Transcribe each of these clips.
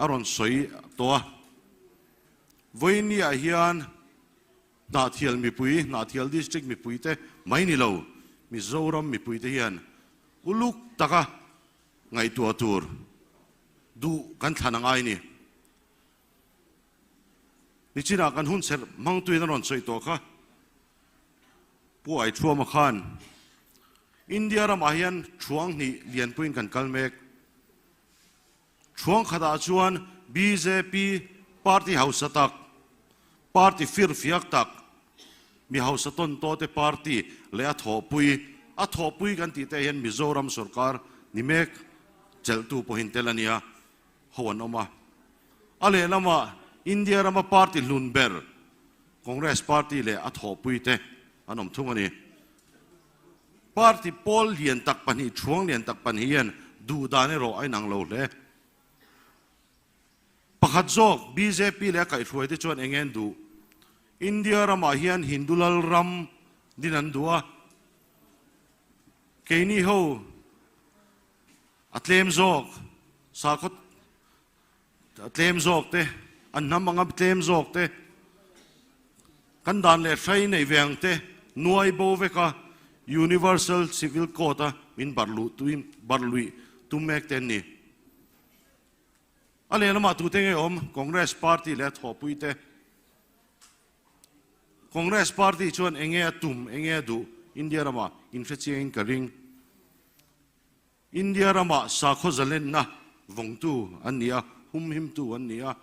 A rawn sawi tawh a. Vawiinniah hian Hnahthial mipui, Hnahthial District mipuite mai ni lo, Mizoram mipuite hian uluk taka ngaihtuah tur duh kan thlan a ngai ni. Nichinah kan hun serh hmangtuin a rawn sawi tawh kha. Pu Aithuama khan India ramah hian thuang hnih lianpuiin kan kal mek. Thuang khatah chuan bjp party hausa tak, party firfiak tak, mi hausa tawn tawte party leh a thawhpui, a thawhpui kan tih te hian Mizoram sorkar ni mek chelhtu pawhin tel a nia, ho an awm a. A lehlamah India rama party hlun ber Congress party leh a thawhpui te an awm thung a ni. Party pawl lian tak pahnih, thuang lian tak pahnih hian duh dan erawh a inang lo hle. Pakhat zawk bjp leh a kaihhruai te chuan eng nge an duh? India ramah hian Hindu lal ram din an duh a, keini ho a tlem zawk, sakhaw A tlem zawk te, an hnam anga tlem zawk te, kan dan leh hrai neih ve ang te nuai bo vek a, Universal Civil Code a min barh luh tuin barh luih tum mek te an ni. A lehlamah tute nge awm Congress Party leh a thawhpui te. Congress Party chuan enge a tum, enge a duh India ramah inhrechiangin ka ring. India ramah sakhaw zalenna vawngtu an ni a, humhimtu an ni a.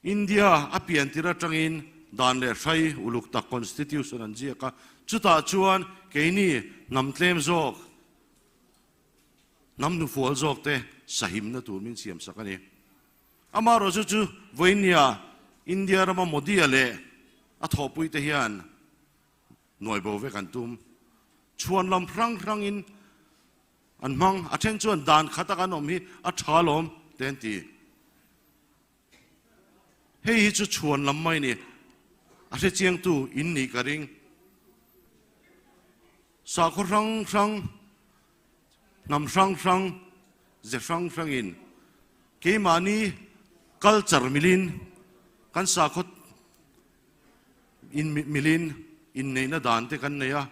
India a pian tir atangin dan leh hrai uluk tak constitution an ziak a, chutah chuan keini hnam tlem zawk, hnam hnufual zawk te sahimna tur min siamsak a ni. Amaherawhchu chu vawinia India rama Modi-a leh a thawhpuite hian Nuai bo vek an tum. Chhuan lam hrang hrangin an hmang. A then chuan dan khat a kan awm hi a tha lawm te an ti. Hei hi chu chhuan lam mai ni. A hrechiangtu in nih ka ring. Sakhaw hrang hrang, hnam hrang hrang, ze hrang hrangin keimahni culture milin kan sakhaw In milin inneihna dan te kan nei a,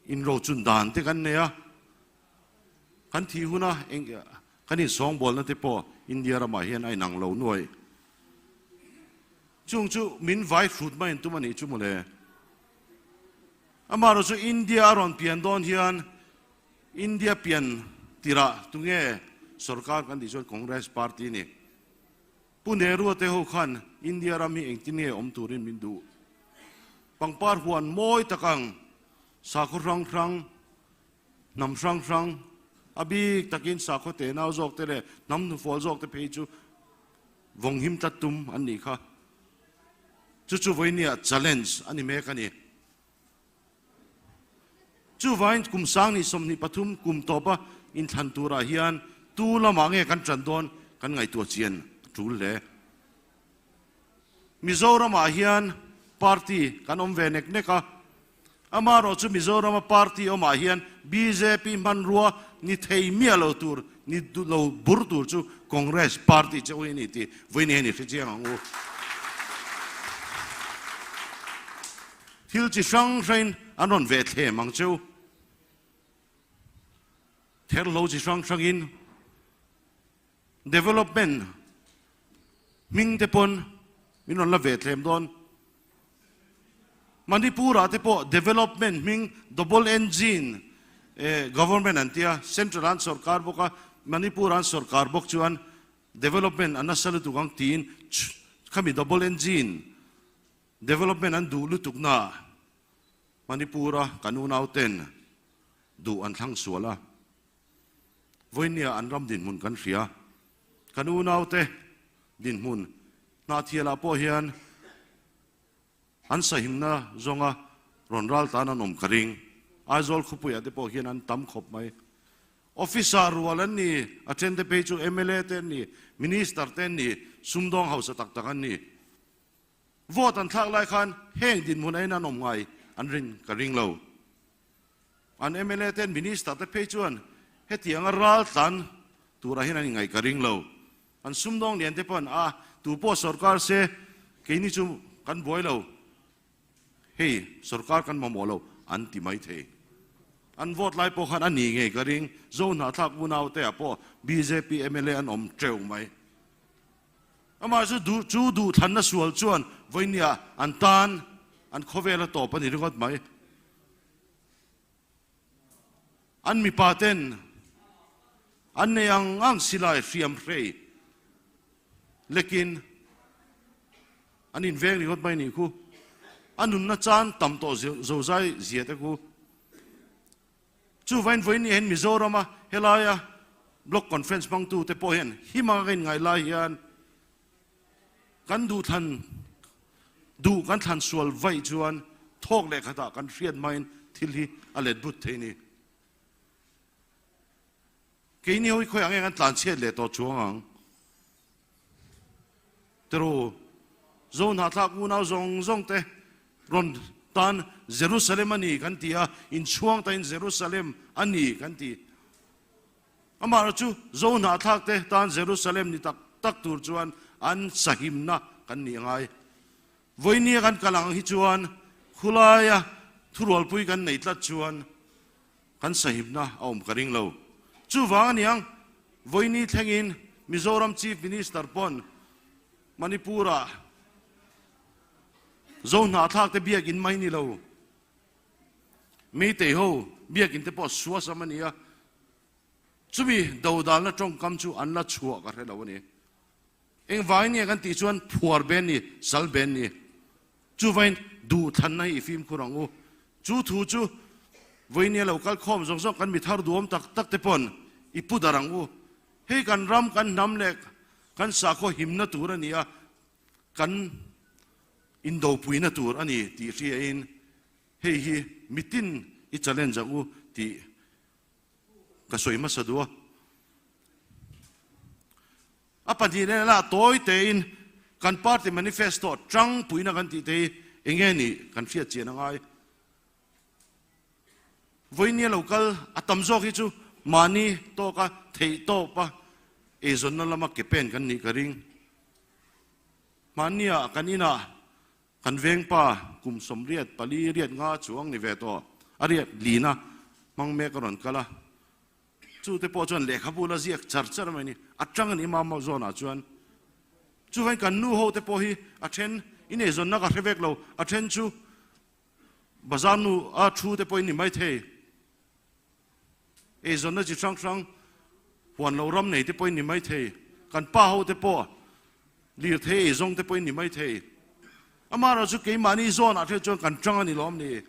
inrochun dan te kan nei a, kan thih huna eng kan insawngbawlna te pawh India ramah hian a inang lo nuai. Chung chu min vai hrut mai an tum a nih chu mawle. Amaherawhchu chu India a rawn pian dawn hian India pian tirah tunge sorkar kan tih chuan Congress party a ni. Pu Nehru te ho khan India ram hi engtin nge awm turin min duh? Pangpar huan mawi tak ang, sakhaw hrang hrang, hnam hrang hrang, a bik takin sakhaw tenau zawk te leh hnam hnufual zawk te phei chu vawng him tlat tum an nih kha. Chu chu vawinia challenge a ni mek a ni. Chuvain kum sang 23 kum tawpa inthlan turah hian tu lamah nge kan tan dawn kan ngaihtuah chian a tul hle. Mizoramah hian party kan awm ve nek nek a, amaherawh chu Mizorama party awmah hian bjp hmanrua ni thei miah lo tur, ni lo bur tur chu Congress party che u hi a ni tih vawiin hian i hrechiang ang u. Thil chi hrang hrangin an rawn ve thlem ang cheu. Therhlo chi hrang hrangin development hming te pawn min rawn la ve thlem dawn. Manipur ah te pawh development hming double engine government an tia, central an sorkar bawk a, Manipur an sorkar bawk chuan development a nasa lutuk ang tiin khami double engine Development an duh lutuk na Manipur a kan unau ten duh an thlang sual a, vawinia an ram dinhmun kan hria. Kan unau te dinhmun Hnahthial ah pawh hian an sahimna zawnga rawn ral tan an awm ka ring. Aizawl khawpui ah te pawh hian an tam khawp mai. Officer rual an ni, a then te phei chu mla te an ni, Minister te an ni, sumdawng hausa tak tak an ni. Vote an thlak lai khan heng dinhmun aiin an awm ngai an rin ka ring lo. An mla ten Minister te phei chuan hetianga ral tlan turah hian an inngaih ka ring lo. An sumdawng lian te pawh an a, tu pawh sorkar se keini chu kan buai lo, hei sorkar kan mamawh lo an ti mai thei. An vote lai pawh khan a ni ngei ka ring, Zo hnahthlak unau te ah pawh bjp mla an awm teuh mai. Amah chu duh chu duhthlanna sual chuan vawinia an tan an khawvel a tawp a ni ringawt mai. An mipa ten an nei ang ang silai hriam hrei lekin an inveng ringawt mai nih khu. A nunna chan tam tawh zozai zia te khu. Chuvain vawiin hian Mizorama helaia Block Conference hmangtute pawh hian him anga ka inngai lai hian kan duhthlan duh kan thlan sual vaih chuan thawk leh khatah kan hriat hmain thil hi a let but thei ni. Keini ho hi khawiah nge kan tlanchhiat leh tawh chuang ang? Tiraw, Zo hnahthlak unau zawng zawng te rawn tan Jerusalem a ni kan ti a, inchhuang tain Jerusalem a ni kan ti. Amaherawh chu Zo hnahthlak te tan Jerusalem ni tak tak tur chuan an sahimna kan nih a ngai. Vawinia kan kal ang hi chuan khulaia thurualpui kan nei tlat chuan kan sahimna a awm ka ring lo. Chuvang a niang, vawiini thlengin Mizoram Chief Minister pawn Manipur-ah Zo hnahthlak te biakin mai ni lo, Meitei ho biakin te pawh suasam a ni a, chumi dodalna tawngkam chu an la chhuah ka hre lo a ni. Engvangin nge kan tih chuan phuar ben ni, sal ben ni. Chuvain duhthlanna hi i fimkhur ang u. Chu thu chu vawinia lo kal khawm zawng zawng kan mi thar duhawm tak tak te pawn i pu dar ang u. Hei kan ram, kan hnam leh kan sakhaw himna tur a ni a, kan indopuina tur a ni tih hriain hei hi mitin i challenge ang u tih ka sawi hmasa duh a. A pahnihna lah tawi tein kan party manifesto tangpuina kan tih te hi eng nge nih kan hriat chian a ngai. Vawinia lo kal a tam zawk hi chu mahni tawka theih tawpa eizawnna lama ke pen kan nih ka ring. Mahnia kan inah kan vengpa kum 84 riat nga chuang ni ve tawh a riat lina hmang mek a rawn kal a. Chu te pawh chuan lehkhabu la ziak char char mai ni. A tang a ni mam maw zawnah chuan. Chuvain kan nu ho te pawh hi a then i nei zawnna ka hre vek lo, a then chu bazar nu a thu te pawh in ni mai thei. Ei zawnna chi hrang hrang huan lo ram nei te pawh in ni mai thei. Kan pa ho te pawh lirthei ei zawng te pawh in ni mai thei. Amaherawhchu chu keimahni zawnah hriat chuan kan tang a ni lawm ni.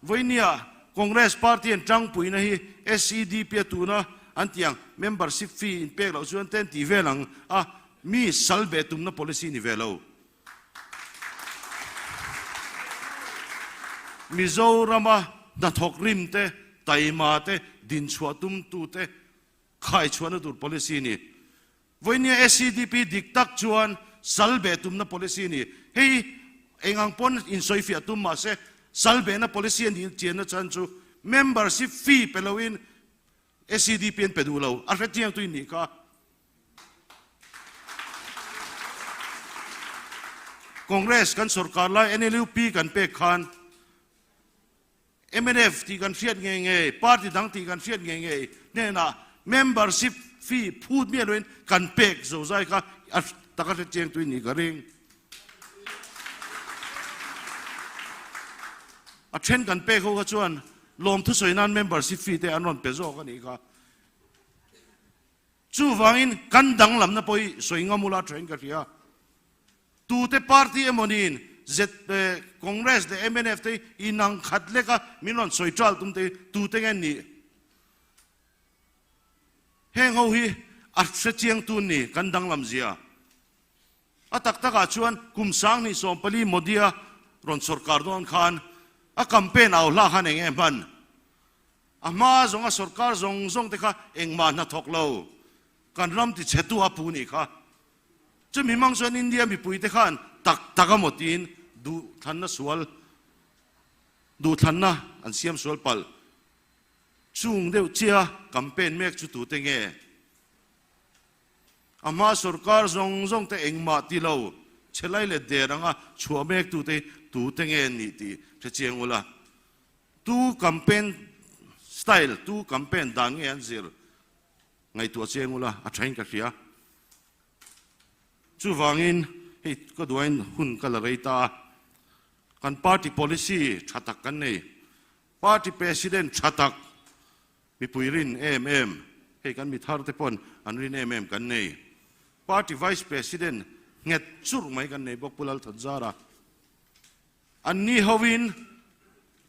Vawinia Congress party an tangpuina hi SEDP a tuna an tih ang membership fee in pek loh chuan te an tih vel ang a, mi sal beh tumna policy ni ve lo. Mizorama hnathawk rim te, taima te, dinchhuah tumtu te khaichhuahna tur policy ni. Vawinia SEDP dik tak chuan sal beh tumna policy a ni. Hei eng ang pawn insawifiah tum mah se sal behna policy a nih chianna chhan chu membership fee pe loin SEDP an pe duh lo. A hre chiangtu in nih kha. Congress kan sorkar lai NLUP kan pek khan Mnf tih kan hriat ngei ngei, party dang tih kan hriat ngei ngei hnenah membership fee phut miah loin kan pek zozai kha a taka hre chiang tui ni ka ring. A then kan pek ho kha chuan lawmthu sawi nan membership fee te an rawn pe zawk a nih kha. Chuvangin kan danglamna pawh hi sawi ngam ula thain ka hria. Tute party emaw niin Z Congress leh mnf te hi inang khat lek a min rawn sawi ṭal tum te hi tute nge nih? Heng ho hi a hre chiang tun ni kan danglam zia. A tak takah chuan kum 2014 Modi-a rawn sawrkar dawn khan a campaign au hla khan eng nge hman? A hma zawnga sawrkar zawng zawng te kha engmah hnathawk lo kan ram ti chhetu a pu nih kha. Chumi hmang chuan India mipuite khan tak tak a maw tiin duhthlanna sual, duhthlanna an siam sual palh. Chung deuh chia campaign mek chu tute nge? A hma sorkar zawng zawng te engmah ti lo, chhelai leh der anga chhuah mek tute hi tute nge an nih tih hre chiang ula. Tu campaign style, tu campaign dan nge an zir ngaihtuah chiang ula a thain ka hria. Chuvangin hei ka duain hun ka la rei ta a, kan party policy tha tak kan nei. Party President tha tak, mipui rin em em, hei kan mi thar te pawn an rin em em kan nei. Party Vice President nghet churh mai kan nei bawk Pu Lalthanzara. An ni hovin,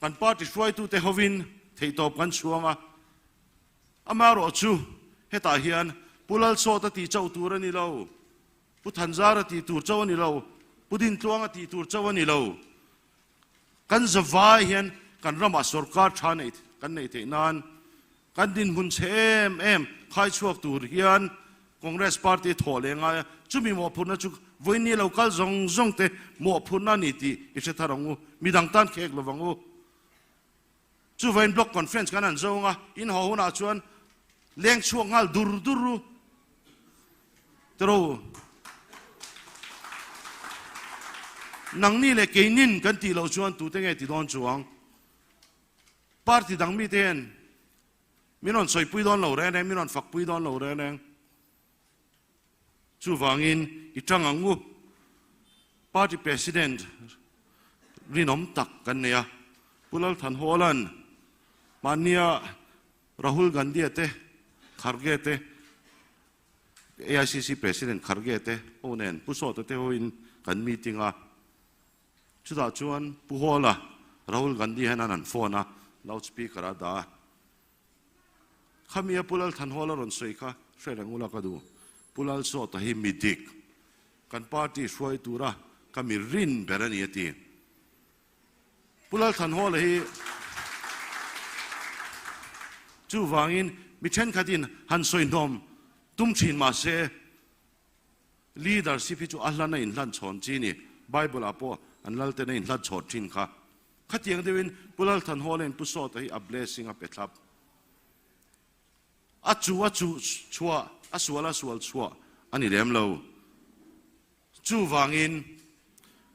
kan party hruaitute hovin theihtawp kan chhuang a. Amaherawh chu hetah hian Pu Lalsawta tih chauh tur a ni lo, Pu Thanzara tih tur chauh a ni lo, Pu Dintluanga tih tur chauh a ni lo. Kan zavai hian kan ramah sorkar tha neih kan neih theih nan kan dinhmun chhe em em khai chhuak tur hian Congress party thawh leh ngai a, chumi mawhphurhna chu vawiin lo kal zawng zawng te mawhphurhna a ni tih i hre thar ang u, midang tan khek lo vang u. Chuvain Block Conference kan han zawng a, in haw hunah chuan leng chhuak nghal dur dur u tiro. Nangni leh keinin kan tih loh chuan tute nge ti dawn chuang? Party dang mite hian min rawn sawipui dawn lo reng reng, min rawn fakpui dawn lo reng reng. Chuvangin i tang ang u. Party President rinawm tak kan nei a, Pu Lalthanhawla'n mahnia Rahul Gandhi-a te, Kharge te, AICC President Kharge te ho nen Pu Sawta te hoin kan meeting a. Chutah chuan Pu Hawla, Rahul Gandhi hian an han phone a, loudspeaker a dah a. Khamia Pu Lalthanhawla rawn sawi kha hre reng ula ka duh. Pu Lalsawta hi mi dik, kan party hruai tura ka mi rin ber a ni a ti. Pu Lalthanhawla hi chuvangin mi thenkhatin han sawi hnawm tum thin mah se, Leadership hi chu a hlan a inhlan chhawn chi ni. Bible ah pawh an lal ten a inhlan chhawn thin kha. Khatiang deuhin Pu Lalthanhawla in Pu Sawta hi a blessing a pe thlap. A chu a chu chhuah, a sual a sual chhuah a ni lem lo. Chuvangin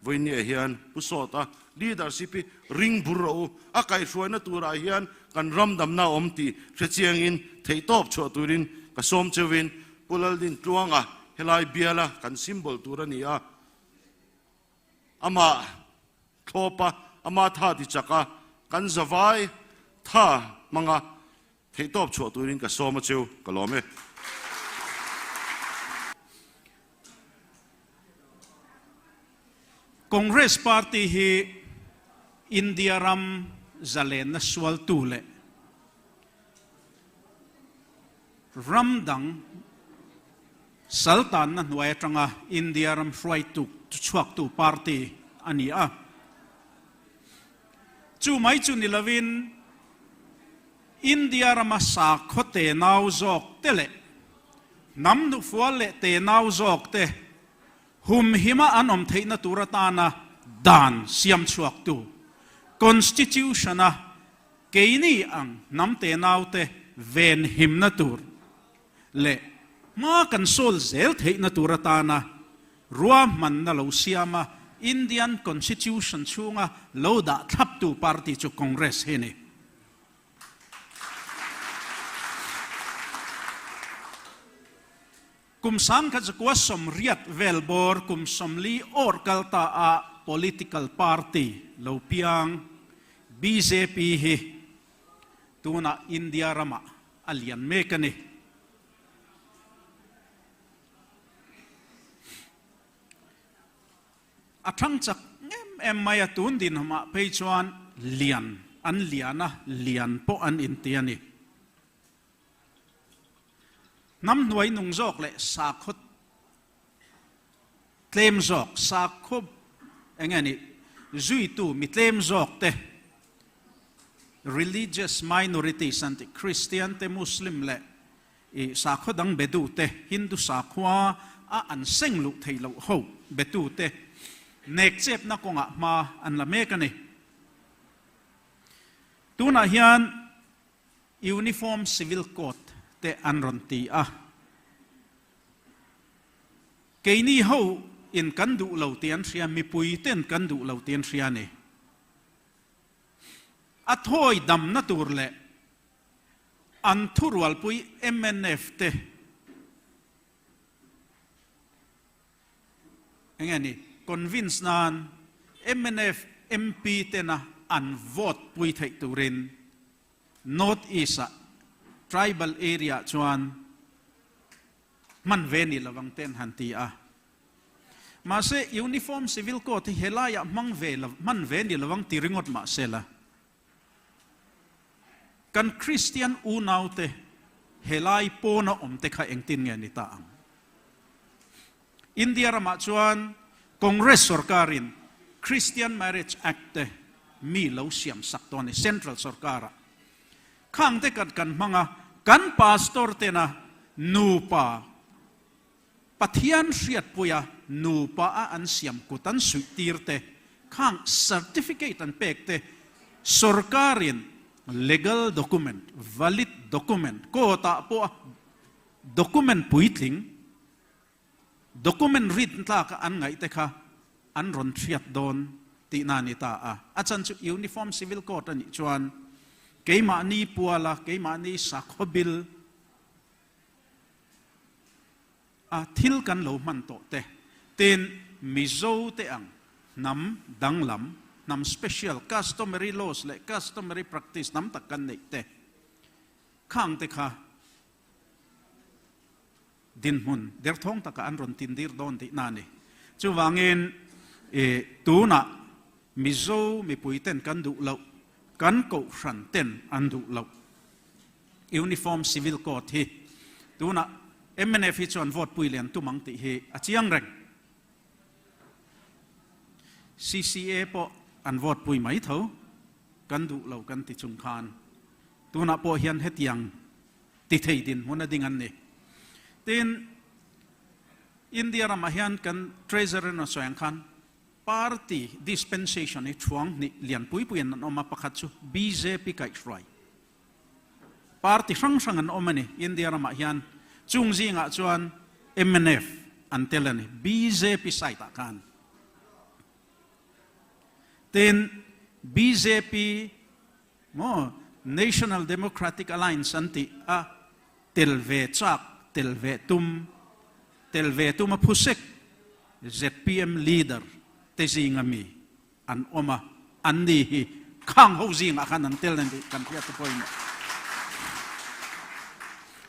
vawinia hian Pu Sawta leadership hi ring bur rawh u. A kaihhruaina turah hian kan ram damna a awm tih hrechiangin theihtawp chhuah turin ka sawm cheuhin Pu Laldin Tluanga helai biala kan symbol tur a ni a. Amah thlawpa, ama tha ti chaka kan zavai tha hmanga theihtawp chhuah turin ka sawm a cheu, ka lawm e. Congress Party hi India ram zalenna sualtu leh ram dang saltanna hnuai atanga India ram hruaitu chhuaktu party a ni a. Chu mai chu ni lovin India rama sakhaw tenau zawk te leh hnam hnufual leh tenau zawk te humhima an awm theihna tur atana dan siam chhuaktu Constitution-a keini ang hnam tenau te venhimna tur leh hma kan sawl zel theihna tur atana ruahmanna lo siama Indian Constitution chhunga lo dah thlaptu party chu Congress hi a ni. Kum 1980 vel bawr kum 40 awr kal ta a political party lo piang bjp hi tunah India ramah a lian mek a ni. A thang chak em em mai a, tun dinhmah phei chuan lian an lian a, lian pawh an inti a ni. Hnam hnuai nung zawk leh sakhaw tlem zawk, sakhaw eng nge ni, zuitu mi tlem zawk te, religious minorities an ti, Kristian te, Muslim leh i sakhaw dang betu te, Hindu sakhua a an seng luh theih loh ho betu te nek chepna kawngah hma an la mek a ni. Tunah hian. Uniform Civil Code te an rawn ti a. Keini ho in kan duh lo tih an hria, mipui ten kan duh lo tih an hria a ni. A thawi damna tur leh an thurualpui mnf te enge ni convince nan mnf MP tena an vote pui theih turin North East ah tribal area ah chuan hman ve ni lovang te an han ti a. Mahse Uniform Civil Code hi helaiah hmang ve lo hman ve ni lovang ti ringawt mahse la kan Kristian unaute helai pawna awmte kha engtin nge ni ta ang? India ramah chuan Congress sorkarin Christian Marriage Act te mi lo siam sak tawh a ni Central sorkarah. Khang te kan kan hmang a, kan pastor tena nupa Pathian hriatpuia nupa a an siam kut an suih tir te, khang certificate an pek te sorkarin legal document, valid document, court ah pawh a document puitling, Document read tlak a an ngaih te kha an rawn hriat dawn tihna a ni ta a. A chan chu Uniform Civil Code a nih chuan keimahni puala, keimahni sakhaw bil a thil kan lo hman tawh te, tin Mizo te ang hnam danglam, hnam special, customary laws leh customary practice hnam tak kan neih te khang te kha Dinhmun derthawng takah an rawn tindir dawn tihna a ni. Chuvangin i tunah Mizo mipuiten kan duh loh, kan kohhran ten an duh loh Uniform Civil Code hi tunah mnf hi chuan vote pui lian tum ang tih hi a chiang reng. CCA pawh an vote pui mai tho, kan duh lo kan ti chung khan tunah pawh hian hetiang ti thei dinhmun a ding an ni. Tin, India ramah hian kan Treasury rawn sawi ang khan party dispensation hi thuang hnih lian pui puiin an awm a, pakhat chu bjp kaihhruai party hrang hrang an awm a ni India ramah hian, chung zingah chuan mnf an tel a ni bjp side ah khan. Tin, bjp Maw National Democratic Alliance an tih a tel ve chak, tel ve tum, tel ve tum a phu sek zpm leader te zinga mi an awm a, an ni hi khang ho zingah khan an tel a nih kan hriat te pawimawh.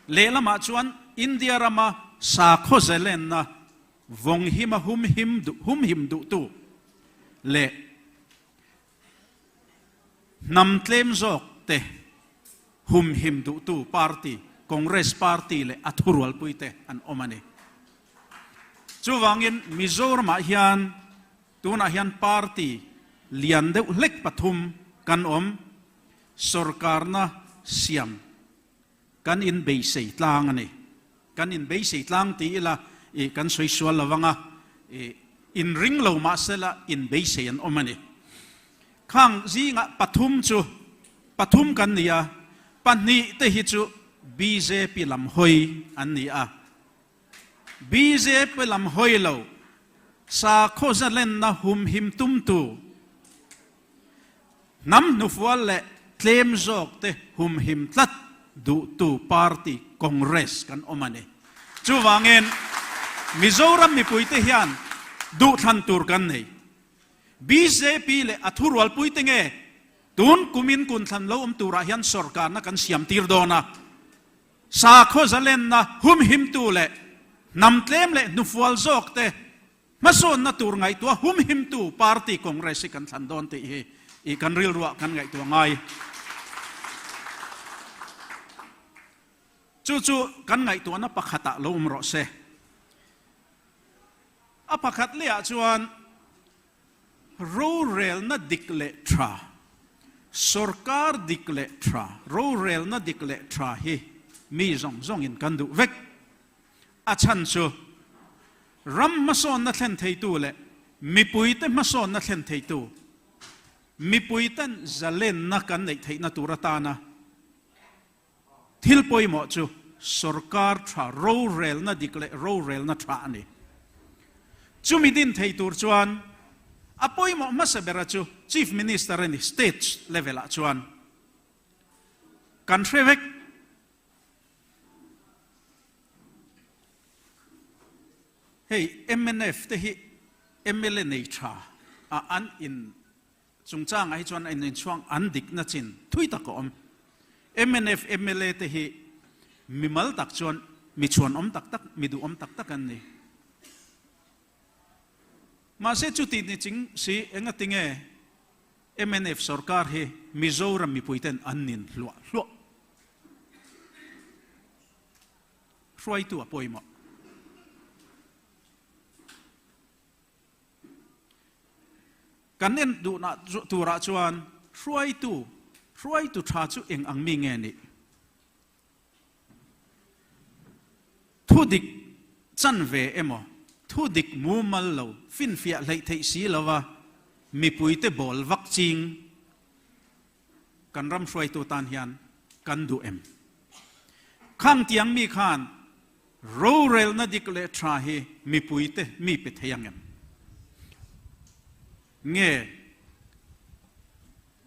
Lehlamah chuan India rama sakhaw zelenna vawng hima humhim duh humhim duhtu leh Hnam tlem zawk te humhim duhtu party Congress party leh a thurualpui te an awm a ni. Chuvangin Mizoramah hian tunah hian party lian deuh hlek pathum kan awm, sorkarna siam kan inbeisei tlang a ni. Kan inbeisei tlang ti ila i kan sawi sual lo vang a, i inring lo mah sela inbeisei an awm a ni. Khang zingah pathum chu pathum kan ni a, pahnih te hi chu bjp lam hawi an ni a. Bjp lam hawi lo sakhaw zalenna humhim tumtu Hnam hnufual leh tlem zawk te humhim tlat duhtu party Congress kan awm a ni. Chuvangin Mizoram mipuite hian duhthlan tur kan nei. Bjp leh a thurualpuite nge tun kumin kunthlan lo awm turah hian sorkarna kan siam tir dawn a. Sakhaw zalenna humhimtu leh hnam tlem leh hnufual zawk te Hmasawnna tur ngaihtuah humhimtu party Congress hi kan thlan dawn tih hi i kan rilruah kan ngaihtuah ngai. Chu chu kan ngaihtuahna pakhatah lo awm rawh se. A pakhat lehah chuan rorelna dik leh tha, sorkar dik leh tha, rorelna dik leh tha hi mi zawng zawngin kan duh vek. A chhan chu ram hmasawnna thlen theitu leh mipuite hmasawnna thlen theitu, mipuiten zalenna kan neih theihna tur atana. Thil pawimawh chu sorkar tha rorelna dik leh rorelna tha a ni. Chumi din thei tur chuan a pawimawh hmasa bera chu Chief Minister a ni, state level ah chuan kan hre vek. Hei mnf te hi mla nei tha a an in chungchangah hi chuan an inchhuang an dikna chin thui tak a awm. Mnf mla te hi mimal tak chuan mi chhuanawm tak tak, mi duhawm tak tak an ni. Mahse chuti ni ching si engatinge mnf sorkar hi Mizoram mipuiten an nin hluah hluah. Hruaitu a pawimawh. Kan en duhna turah chuan hruaitu, hruaitu tha chu eng ang mi nge nih? Thudik chanve emaw, thudik mumal lo, finfiah hleih theih si lova mipuite bawl vak ching Kan ram hruaitu tan hian kan duh em? Khang tiang mi khan rorelna dik leh tha hi mipuite mi pe thei ang em? Nge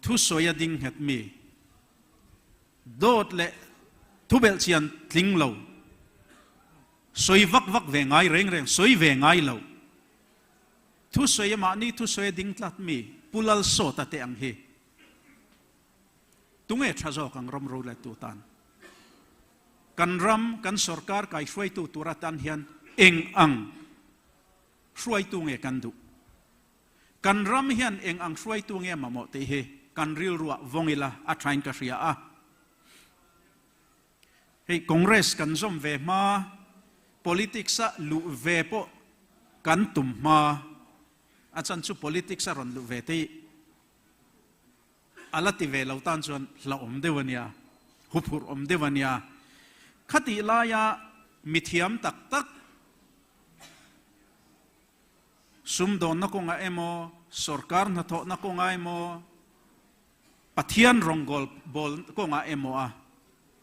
thusawi a ding nghet mi, dawt leh thubelhchian tling lo, sawi vak vak ve ngai reng reng, sawi ve ngai lo, Thusawi a mahni thusawi a ding tlat mi Pu Lalsawta te ang hi tunge tha zawk ang ram rolettu tan? Kan ram, kan sorkar kaihruaitu tur atan hian eng ang hruaitu nge kan duh? Kan ram hian eng ang hruaitu nge mamawh tih hi kan rilruah vawng ila a thain ka hria a. Hei Congress kan zawm ve hma, politics a luh ve pawh kan tum hma, a chan chu politics a rawn luh ve te hi a la ti ve lo tan chuan hlauhawm deuh a nia, huphurh awm deuh a nia. Khatih laia mithiam tak tak, sumdawnna kawngah emaw, sorkar hnathawhna kawngah emaw, Pathian rawngawl bawl kawngah emaw a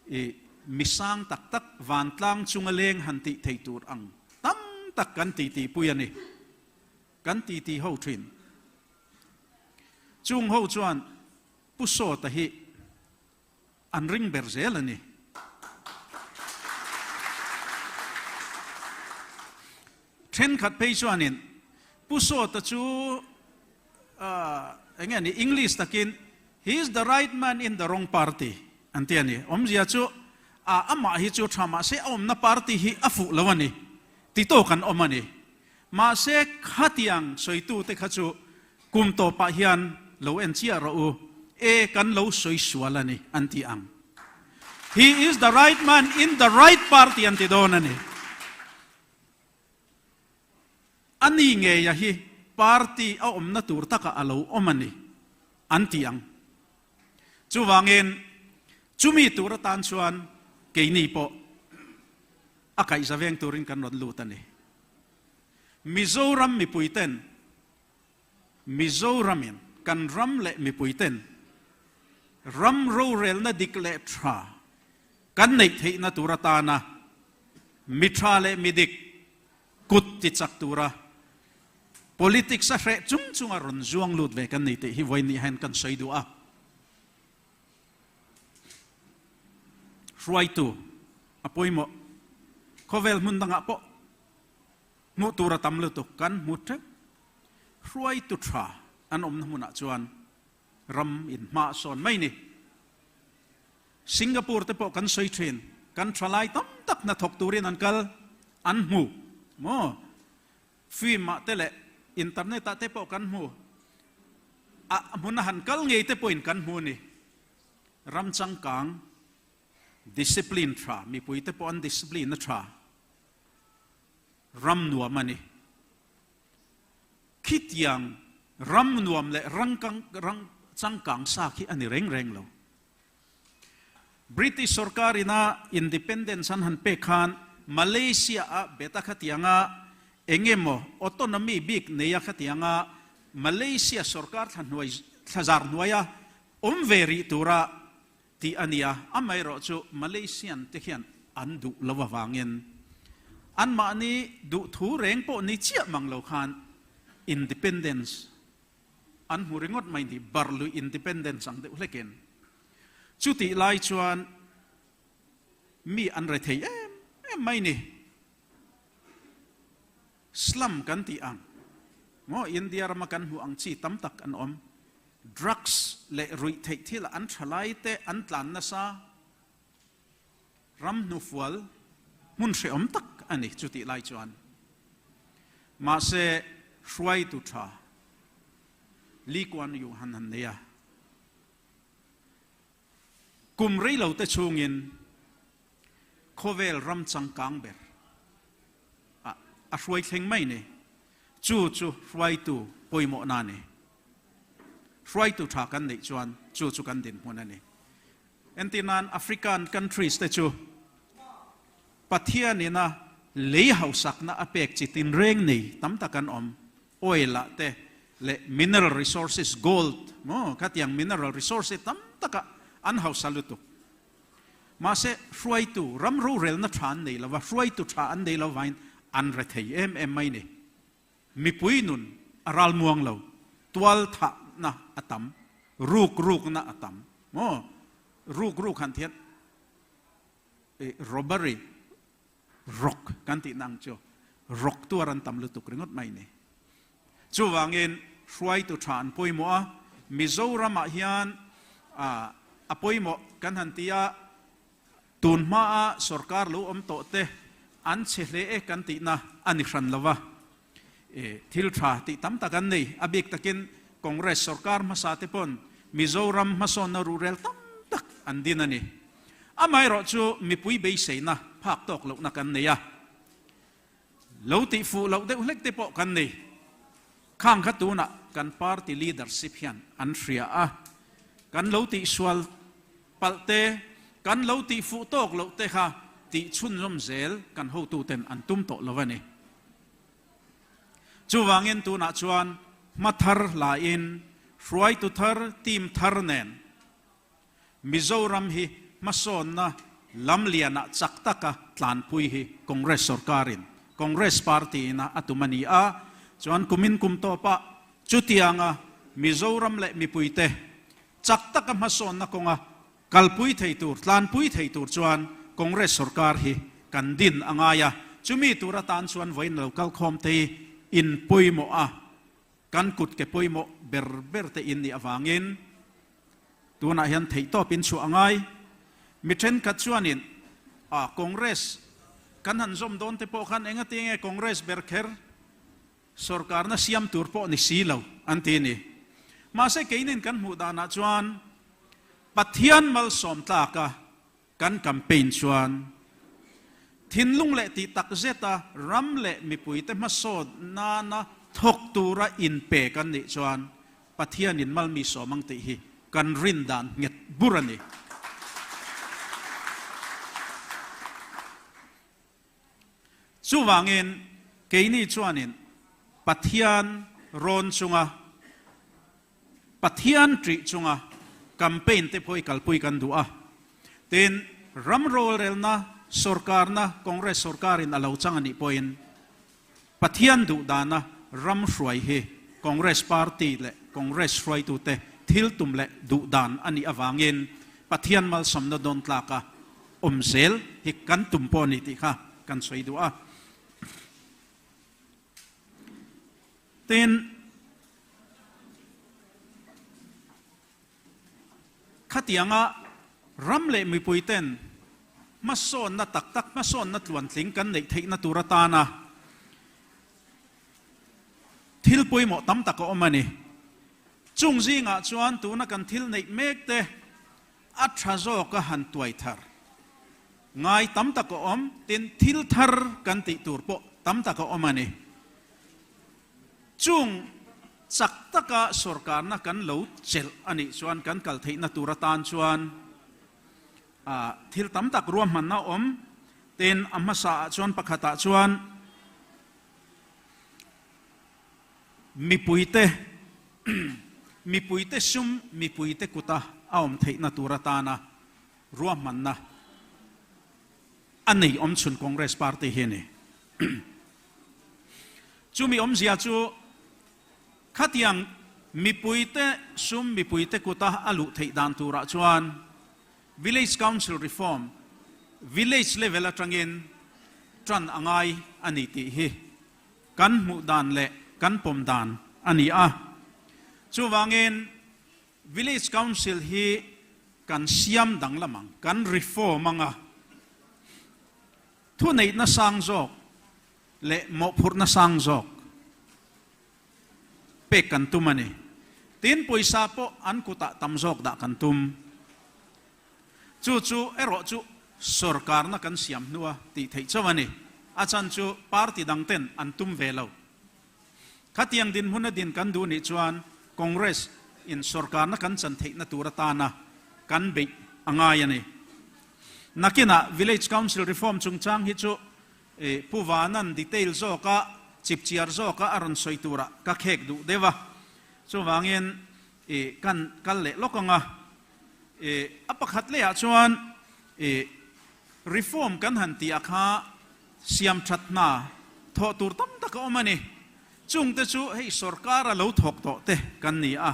i mi sang tak tak vantlang chunga leng han tih thei tur ang tam tak kan titi pui a ni. Kan titi ho thin. Chung ho chuan Pu Sawta hi an ring ber zel a ni. Thenkhat phei chuanin Pu Sawta chu eng nge ni English takin he is the right man in the wrong party an ti a ni. Awmzia chu a amah hi chu tha mahse a awmna party hi a fuh lo a ni ti tawk an awm a ni. Mahse khatiang sawitute kha chu Kum tawpah hian lo en chiah rawh u, e kan lo sawi sual a ni an ti ang. He is the right man in the right party an ti dawn a ni. A ni ngeia hi party a awmna tur takah a lo awm a ni an ti ang. Chuvangin chumi tur atan chuan keini pawh a kaihza veng turin kan rawn lut a ni. Mizoram mipuiten Mizoramin kan ram leh mipuiten ram rorelna dik leh tha kan neih theihna tur atana mi tha leh mi dik kut tichak tura politics a hreh chung chunga rawn zuang lut ve kan ni tih hi vawiin hian kan sawi duh a. Hruaitu a pawimawh khawvel hmun dangah pawh Hmuh tur a tam lutuk kan hmu teuh. Hruaitu tha an awmna hmunah chuan ram in hma a sawn mai ni. Singapore te pawh kan sawi thin, kan thalai tam tak hnathawk turin an kal, an hmu maw? Film ah te leh internet ah te pawh kan hmu, a hmuna han kal ngei te pawhin kan hmu ni. Ram changkang, discipline tha, mipui te pawh an discipline a tha. Ram nuam a ni. Khitiang ram nuam leh rangkang rang changkang sa khi a ni reng reng lo. British sorkar ina independence an han pek khan Malaysia a bet a khatianga engemaw autonomy bik nei a khatianga Malaysia sorkar thla hnuai thlazar hnuaia awm ve rih tura. tih a ni a, amaherawhchu Malaysian te hian an duh lo avangin anmahni duhthu reng pawh ni chiah mang lo khan independence an hmu ringawt mai ni, barlui independence ang deuh hlekin. Chutih lai chuan mi an rethei em em mai ni. Slum kan tih ang maw India rama kan hmuh ang chi tam tak an awm. Drugs leh ruih theih thil an tha lai te an tlan nasa. Ram hnufual hmun hrehawm tak a ni chutih lai chuan. Mahse hruaitu tha Lee Kuan Yew han han nei a. Kum reilo te chhungin khawvel ram changkang ber ah a hruai thleng mai ni. Chu chu hruaitu pawimawhna a ni. Hruaitu tha kan neih chuan chu chu kan dinhmun a ni. Entirnan African countries te chu Pathianin a lei hausakna a pek chi tinreng nei tam tak an awm. Oil ah te leh mineral resources, gold maw khatiang mineral resource tam taka an hausa lutuk. Mahse, hruaitu, ram rorelna tha an nei lova, hruaitu tha an nei lovain an rethei em em mai ni. Mipui nun a ral muang lo, tual thahna a tam, ruk rukna a tam maw? Ruk ruk han thian robbery, rawk kan tihna ang chu, rawk tuar an tam lutuk ringawt mai ni. Chuvangin hruaitu tha an pawimawh a, Mizoramah hian a pawimawh kan han ti a, tun hmaa sorkar lo awm tawh te an chhe hle e kan tihna a ni hran lo va, thil tha tih tam tak an nei. A bik takin Congress sorkar hmasa te pawn Mizoram hmasawnna ruhrel tam tak an din a ni. Amaherawhchu mipui beiseina phak tawk lohna kan nei a. Lo tih fuh loh deuh hlek te pawh kan nei. Khang kha tunah kan party leadership hian an hria a, kan lo tih sual palh te, kan lo tih fuh tawk loh te kha tih chhunzawm zel kan hotuten an tum tawh lo a ni. Chuvangin tunah chuan hma thar hlain hruaitu thar, team thar nen Mizoram hi hmasawnna lam lianah chak taka tlanpui hi Congress sorkarin, Congress party ina a tum a ni a, chuan kumin kum tawpah chutianga Mizoram leh mipuite chak taka hmasawnna kawnga kalpui thei tur, tlanpui thei tur chuan Congress sorkar hi kan din a ngai a, chumi tur atan chuan vawiin lo kalkhawm te hi inpawimawh a, kan kut ke pawimawh ber ber te in nih avangin Tunah hian theihtawp in chhuah a ngai. Mi thenkhat chuanin a Congress kan han zawm dawn te pawh khan enga tinge Congress ber kher sorkarna siam tur pawh ni si lo an ti a ni. Mahse keinin kan hmuh danah chuan Pathian malsawm tlaka kan campaign chuan thinlung leh tih tak zeta ram leh mipuite hmasawn nana thawk tura inpe kan nih chuan Pathianin malmi sawm ang tih hi kan rin dan nghet bur a ni. Chuvangin keini chuanin Pathian rawn chunga Pathian ṭih chunga campaign te pawh i kalpui kan duh a. Tin, ram rorelna sorkarna Congress sorkarin a lo chang a nih pawhin Pathian duh dana ram hruai hi Congress party leh Congress hruaitute thil tum leh duh dan a nih avangin Pathian malsawmna dawn tlaka awm zel hi kan tum pawh a ni tih kha kan sawi duh a. Tin, khatianga ram leh mipuiten hmasawnna tak tak, hmasawnna tluantling kan neih theihna tur atana thil pawimawh tam tak a awm a ni. Chung zingah chuan tuna kan thil neih mek te a tha zawka han tuai thar ngai tam tak a awm, tin thil thar kan tih tur pawh tam tak a awm a ni. Chung chak taka sorkarna kan lo chelh a nih chuan kan kal theihna tur atan chuan thil tam tak ruahmanna a awm. Tin, a hmasaah chuan pakhatah chuan mipuite mipuite sum mipuite kuta a awm theihna tur atana. Ruahmanna a nei awm chhun Congress party hi a ni. Chumi awmzia chu khatiang mipuite sum mipuite kuta a luh theih dan turah chuan Village Council Reform, Village level atangin tan a ngai a ni tih hi kan hmuh dan leh kan pawm dan a ni a. Chuvangin Village Council hi kan siam danglam ang, kan reform ang a, thuneihna sang zawk leh mawhphurhna sang zawk pek kan tum a ni. Tin, pawisa pawh an kutah tam zawk dah kan tum. Chu chu erawh chu sorkarna kan siam hnua tih theih chauh a ni. A chan chu party dangten an tum ve lo. Khatiang dinhmuna din kan duh nih chuan Congress in sorkarna kan chan theihna tur atana kan beih a ngai a ni. Nakinah Village Council Reform chungchang hi chu Pu Vanan detail zawka chipchiar zawka a rawn sawi turah ka khek duh deuh a. Chuvangin kan kal leh lawk ang a. A pakhat lehah chuan reform kan han tih ah kha Siam that hna thawh tur tam tak a awm a ni. Chungte chu hei sorkara lo thawk tawh te kan ni a.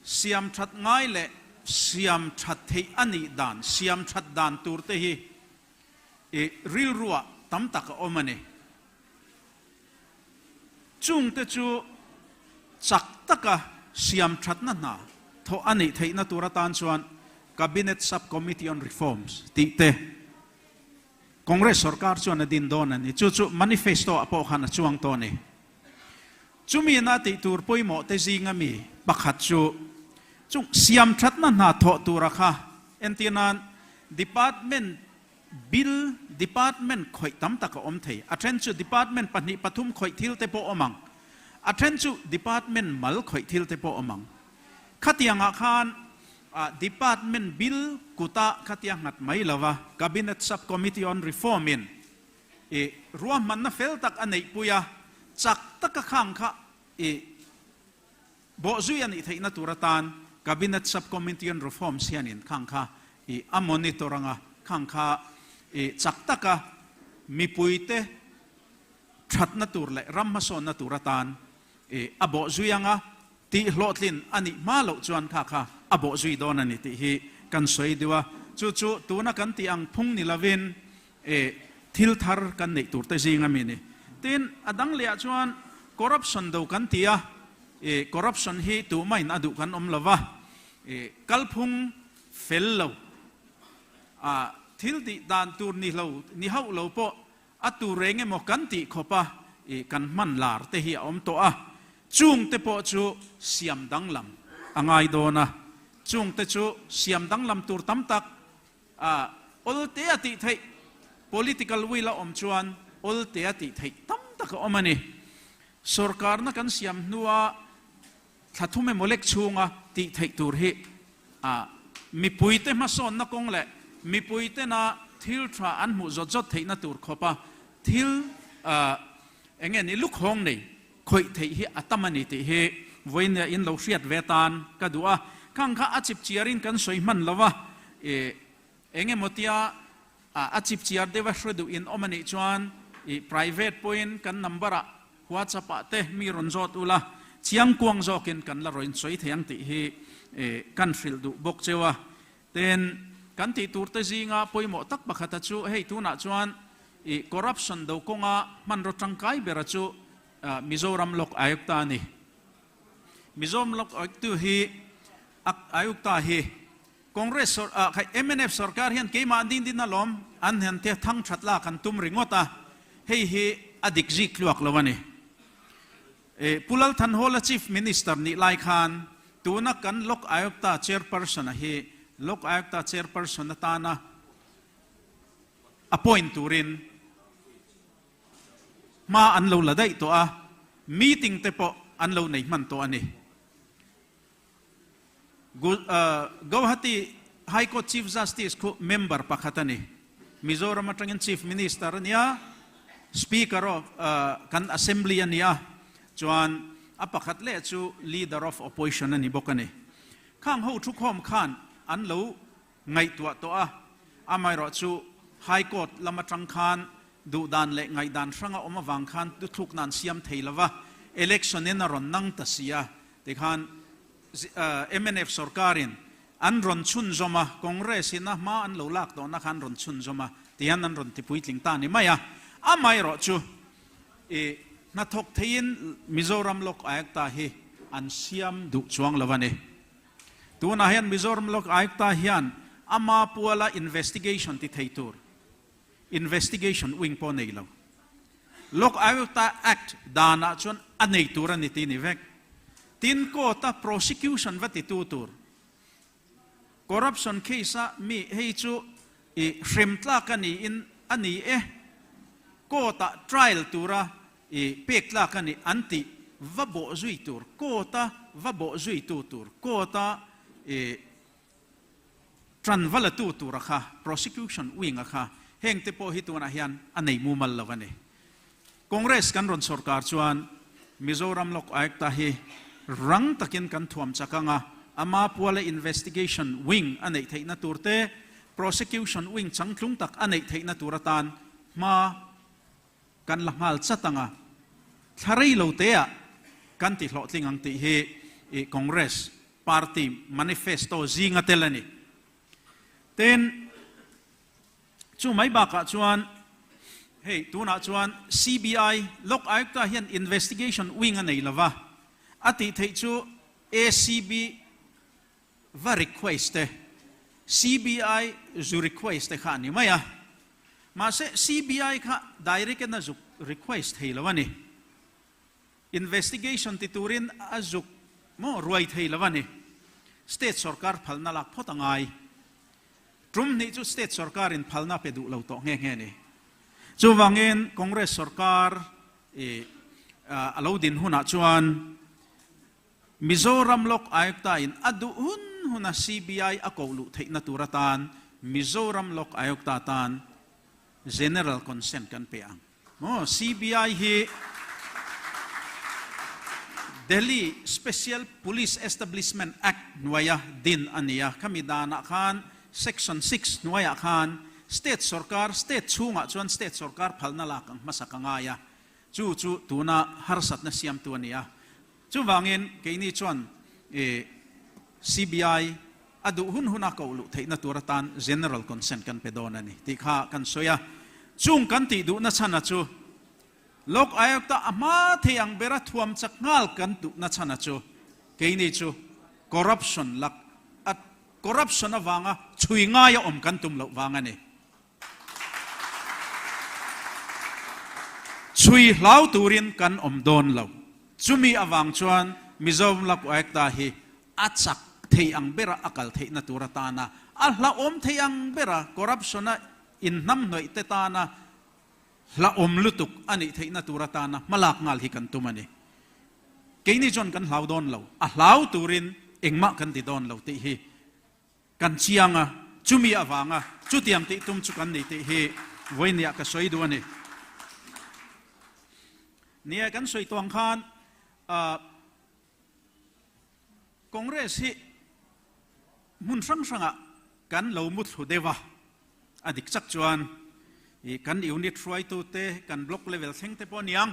Siam that ngai leh siam that theih a nih dan, siam that dan tur te hi i rilruah tam tak a awm a ni. Chungte chu chak taka siam thatna hna thawh a neih theihna tur atan chuan Cabinet Sub-Committee on Reforms tih te Congress sorkar chuan a din dawn a ni. Chu chu manifesto ah pawh khan a chuang tawh a ni. Chumi ina tih tur pawimawh te zinga mi pakhat chu chung siam thatna hna thawh tura kha entir nan Department Bill department khawih tam tak a awm thei. A then chu department pahnih pathum khawih thil te pawh awm ang. A then chu department mal khawih thil te pawh awm ang. Khatiangah khan department bill kuta khatia nghat mai lova Cabinet Sub-Committee on Reform in i ruahmanna fel tak a neihpui a, chak taka khang kha i Bawhzui a nih theihna tur atan Cabinet Sub-Committee on Reforms hianin khang kha i a monitor anga khang kha i chak taka mipuite thatna tur leh ram hmasawnna tur atan i a bawhzui anga tih hlawhtlin a nih hma loh chuan kha kha a bawhzui dawn a ni tih hi kan sawi deuh a. Chu chu tuna kan tih ang phung ni lovin i thil thar kan neih tur te zing a mi ni. Tin, a dang lehah chuan corruption do kan ti a, i corruption hi tuhmain a duh kan awm lo va, i kalphung fel lo, a thil tih dan tur ni lo, ni hauh lo pawh a tur reng emaw kan tih khawp a, i kan hman lar te hi a awm tawh a, chung te pawh chu siam danglam a ngai dawn a, chung te chu siam danglam tur tam tak A awlte a tih theih, political will a awm chuan awlte a tih theih tam tak a awm a ni. Sorkarna kan siam hnua thla thum emaw lek chhunga tih theih tur hi a mipuite hmasawnna kawng leh mipuitena thil tha an hmuh zawt zawt theihna tur khawpa thil eng nge ni lukhawng nei khawih theih hi a tam a ni tih hi vawinia in lo hriat ve tan ka duh a, khang kha a chip chiarin kan sawi hman lo a, ih eng emaw tia a chip chiar deuh a hre duh in awm a nih chuan ih private pawhin kan number ah whatsapp ah te mi rawn zawt ula chiangkuang zawkin kan la rawn sawi thei ang tih hi ih kan hrilh duh bawk cheu a. Tin, kan tih tur te zinga pawimawh tak pakhata chu hei tunah chuan i corruption do kawnga hmanraw tangkai bera chu Mizoram Lok Ayukta a ni. Mizoram Lok Ayuktu hi Ayukta hi Congress sawr ah kha mnf sorkar hian keimah an ding din alawm an han te thang that lak an tum ringawt a, hei hi a dik zik tluak lo a ni. Pu Lal Thanhawla Chief Minister nih lai khan tuna kan Lok Ayukta Chairperson a hi Lok Ayukta Chairperson atana appoint turin hma an lo la daih tawh a, meeting te pawh an lo nei hman tawh a ni. Guwahati High Court Chief Justice khu member pakhat a ni. Mizoram atangin Chief Minister a nia, Speaker of kan Assembly a nia, chuan a pakhat leh chu Leader of Opposition a ni bawk a ni. Khang ho thukhawm khan an lo ngaihtuah tawh a, amaherawhchu High Court lam atang khan duhdan leh ngaihdan hrang a awm avang khan thuthlukna an siam thei lo va, election in a rawn nang ta si a, tikhan mnf sorkarin an rawn chhunzawm a, Congress in a hma an lo lak tawhna kha an rawn chhunzawm a, tihian an rawn tipuitling ta a ni mai a. Amaherawhchu i hnathawk theiin Mizoram Lok Ayukta hi an siam duh chuang lo a ni. Tunah hian Mizoram Lok Ayukta hian ama puala investigation ti thei tur investigation wing pawh nei lo. Lok Ayukta Act danah chuan a nei tur a ni tih ni vek. Tin court-a prosecution va titu tur corruption case-a mi hei chu i hrem tlak a niin a ni e, court-ah trial tura i pek tlak a ni an tih va bawh zui tur, court-a va bawh zuitu tur, court-a i Ṭan va la tu tura kha, prosecution wing-a kha, heng te pawh hi tunah hian a nei mumal lo a ni. Congress kan rawn sawrkar chuan Mizoram Lok Ayukta hi rang takin kan thuam chak ang a, ama puala investigation wing a neih theihna tur te, prosecution wing changtlung tak a neih theihna tur atan hma kan la nghal chat ang a, thla rei lo teah kan ti hlawhtling ang tih hi Congress Party manifesto zinga tel a ni. Tin, chu mai bakah chuan hei tunah chuan CBI, Lok Ayukta hian investigation wing a nei lova, a tih theih chu ACB va request te, CBI zu request te kha a ni mai a. Mahse CBI kha direct in a zuk request thei lo a ni. Investigation ti turin a zuk maw ruai thei lo a ni. State sorkar phalna lak phawt a ngai. Tum hnih chu state sorkarin phalna pe duh lo tawh nghe nghe a ni. Chuvangin Congress sorkar i a lo din hunah chuan Mizoram Lok Ayukta in a duh hun huna CBI a koh luh theihna tur atan Mizoram Lok Ayukta tan General Consent kan pe ang. Maw CBI hi Delhi Special Police Establishment Act hnuaia din a ni a, khami danah khan Section 6 hnuaiah khan State sorkar, State chhungah chuan State sorkar phalna lak ang hmasa ka ngai a, chu chu tuna harsatna siamtu a ni a. Chuvangin keini chuan CBI a duh hun huna koh luh theihna tur atan General Consent kan pe dawn a ni tih kha kan sawi a. Chung kan tih duhna chhana chu Lok Ayukta a hma thei ang bera thuam chak nghal kan duhna chhana chu keini chu corruption lak a corruption avanga chhui ngaia awm kan tum loh vang a ni. Chhui hlau turin kan awm dawn lo. Chumi avang chuan Mizoram Lak Ayukta hi a chak thei ang bera a kal theihna tur atana a hlauhawm thei ang bera corruption-a inhnamhnawih te tana hlauhawm lutuk a nih theihna tur atana hmalak nghal hi kan tum a ni. Keini chuan kan hlau dawn lo, a hlau turin engmah kan ti dawn lo tih hi kan chiang a, chumi avanga chutiang tih tum chu kan ni tih hi vawinia ka sawi duh a ni. Nia kan sawi tawh ang khan ah Congress hi hmun hrang hrangah kan lo mu thlu deuh a, a dik chak chuan ih kan unit hruaitute, kan block level thleng te pawh a niang,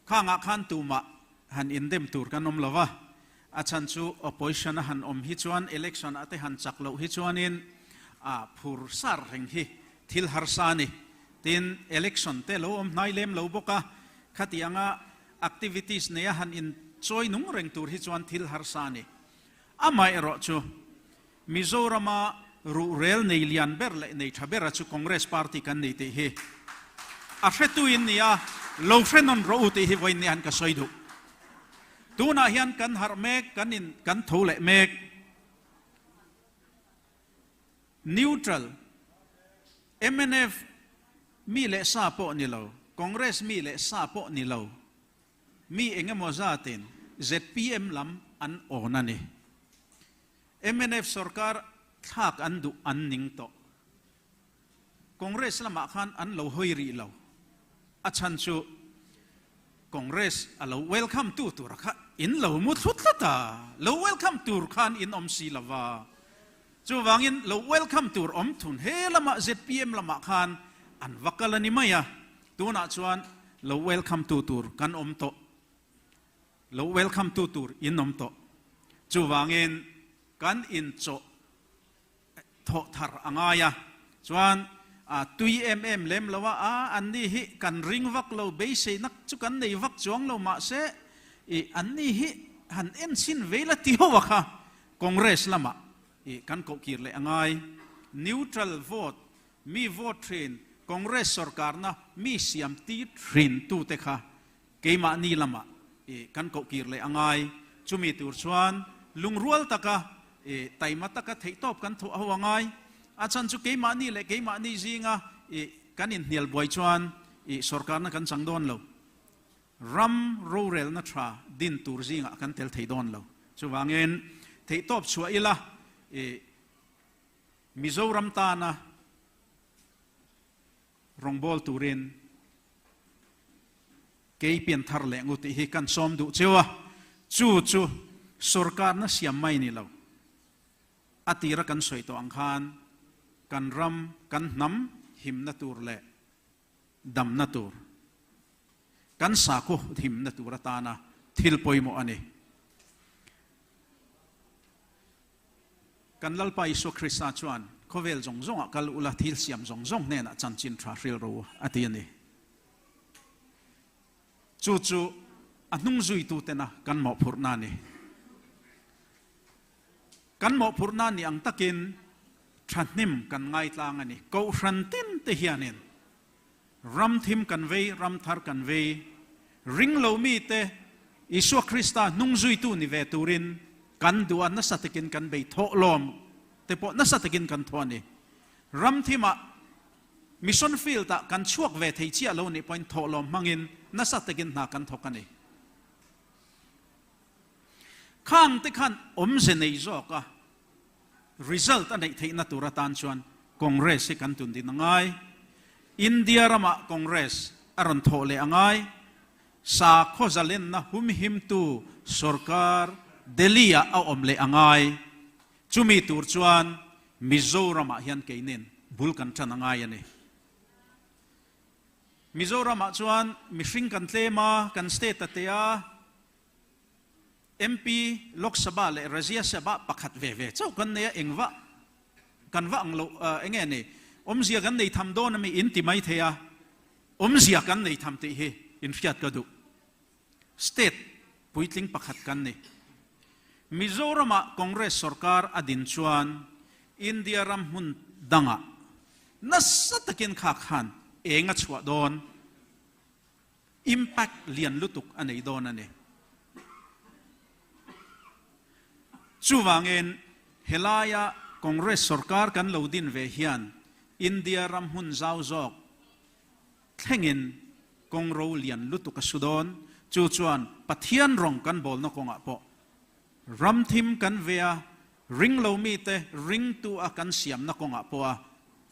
khangah khan tumah han indem tur kan awm lo va, a chhan chu opposition a han awm hi chuan election ah te han chak loh hi chuanin a phur sar reng hi thil harsa a ni. Tin, election te lo awm hnai lem lo bawk a, khatianga Activities neia han in chawi nung reng tur hi chuan thil harsa a ni. Amaherawh chu Mizorama ruhrel nei lian ber leh nei tha bera chu Congress Party kan ni tih hi a hretuin nia lo hre nawn rawh u tih hi vawiin ni han ka sawi duh. Tunah hian kan harh mek, kan in kan tho leh mek. Neutral, mnf mi leh sa pawh ni lo, Congress mi leh sa pawh ni lo, mi eng emaw zatin zpm lam an awn a ni. Mnf sorkar thlak an duh an ning tawh. Congress lamah khan an lo hawi rih lo. A chhan chu Congress a lo welcome tu tura kha. in lo mu thlu tlat a, lo welcome tur khan in awm si lova. Chuvangin lo welcome tur awm thun he lamah zpm lamah khan an va kal a ni mai a, tunah chuan lo welcome tu tur kan awm tawh, lo welcome tu tur in awm tawh. Chuvangin kan inchawh thawh thar a ngai a, chuan a tui em em lem lo a, a anni hi kan ring vak lo, beiseinak chu kan nei vak chuang lo mahse i anni hi han enchhin vei la ti ho a kha Congress lamah i kan koh kir leh a ngai. Neutral vote, mi vote thin, Congress sorkarna mi siam tir thin tute kha Keimahni lamah i kan koh kir leh a ngai. Chumi tur chuan lungrual taka i taima taka theihtawp kan thawh ho a ngai. A chhan chu keimahni leh keimahni zinga i kan inhnial buai chuan i sorkarna kan chang dawn lo. Ram rorelna tha din tur zingah kan tel thei dawn lo. Chuvangin theihtawp chhuah ila i Mizoram tana Rawngbâwl turin kei pian thar leh ngu tih hi kan sawm duh cheu a, chu chu sorkarna siam mai ni lo. A tira kan sawi tawh ang khan kan ram, kan hnam himna tur leh damna tur, kan sakhaw himna tur atana thil pawimawh a ni. Kan Lalpa Isua Krista chuan, Khawvel zawng zawngah kal ula, thil siam zawng zawng hnenah chanchin tha hril ro a ti a ni. Chu chu a hnung zuitutena kan mawhphurhna a ni. Kan mawhphurhna ni ang takin thahnem kan ngaitlang a ni. Kohhran tin te hianin ram thim kan vei, ram thar kan vei. Ring lo mite Isua Krista hnung zuitu ni ve turin kan duh a, nasa takin kan bei thawh lawm te pawh nasa takin kan thawh a ni. Ram thimah mission field ah kan chhuak ve thei chiah lo nih pawhin thawh lawm hmangin nasa takin hna kan thawk a ni. Khang te khan awmze nei zawk a. Result a neih theihna tur atan chuan Congress hi kan tun din a ngai. India ramah Congress a rawn thawh leh a ngai. Sakhaw zalenna humhimtu sorkar Delhi-ah a awm leh a ngai. Chumi tur chuan Mizoramah hian keinin bul kan tan a ngai a ni. Mizoramah chuan mihring kan tlem a, kan state a te a. MP, Lok Sabha leh Rajya Sabha pakhat ve ve chauh kan nei a, engvah kan va ang loh eng nge ni, awmzia kan nei tham dawn ami in ti mai thei a, awmzia kan nei tham tih hi in hriat ka duh. State puitling pakhat kan ni. Mizoramah Congress sorkar a din chuan India ram hmun dangah nasa takin kha khan eng a chhuah dawn. Impact lian lutuk a nei dawn a ni. Chuvangin helaia Congress sorkar kan lo din ve hian India ram hmun zau zawk thlengin kawng ro lian lutuk a su dawn. Chu chuan Pathian rawng kan bawlna kawngah pawh ram thim kan ve a, ring lo mite ringtu a kan siamna kawngah pawh a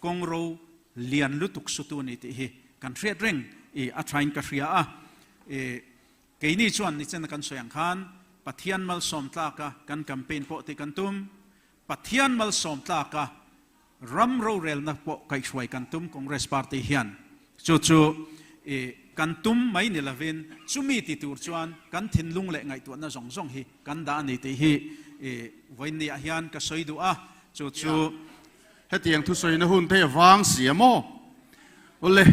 kawng ro lian lutuk sutu a ni tih hi kan hriat reng i a thain ka hria a. I keini chuan nichena kan sawi ang khan Pathian malsawm tlaka kan campaign pawh tih kan tum, Pathian malsawm tlaka ram rorelna pawh kaihhruai kan tum Congress party hian chu chu i kan tum mai ni lovin chumi ti tur chuan kan thinlung leh ngaihtuahna zawng zawng hi kan dah a ni tih hi i vawiinniah hian ka sawi duh a, chu chu. Hetiang thusawina hun te vang si a maw? Awle,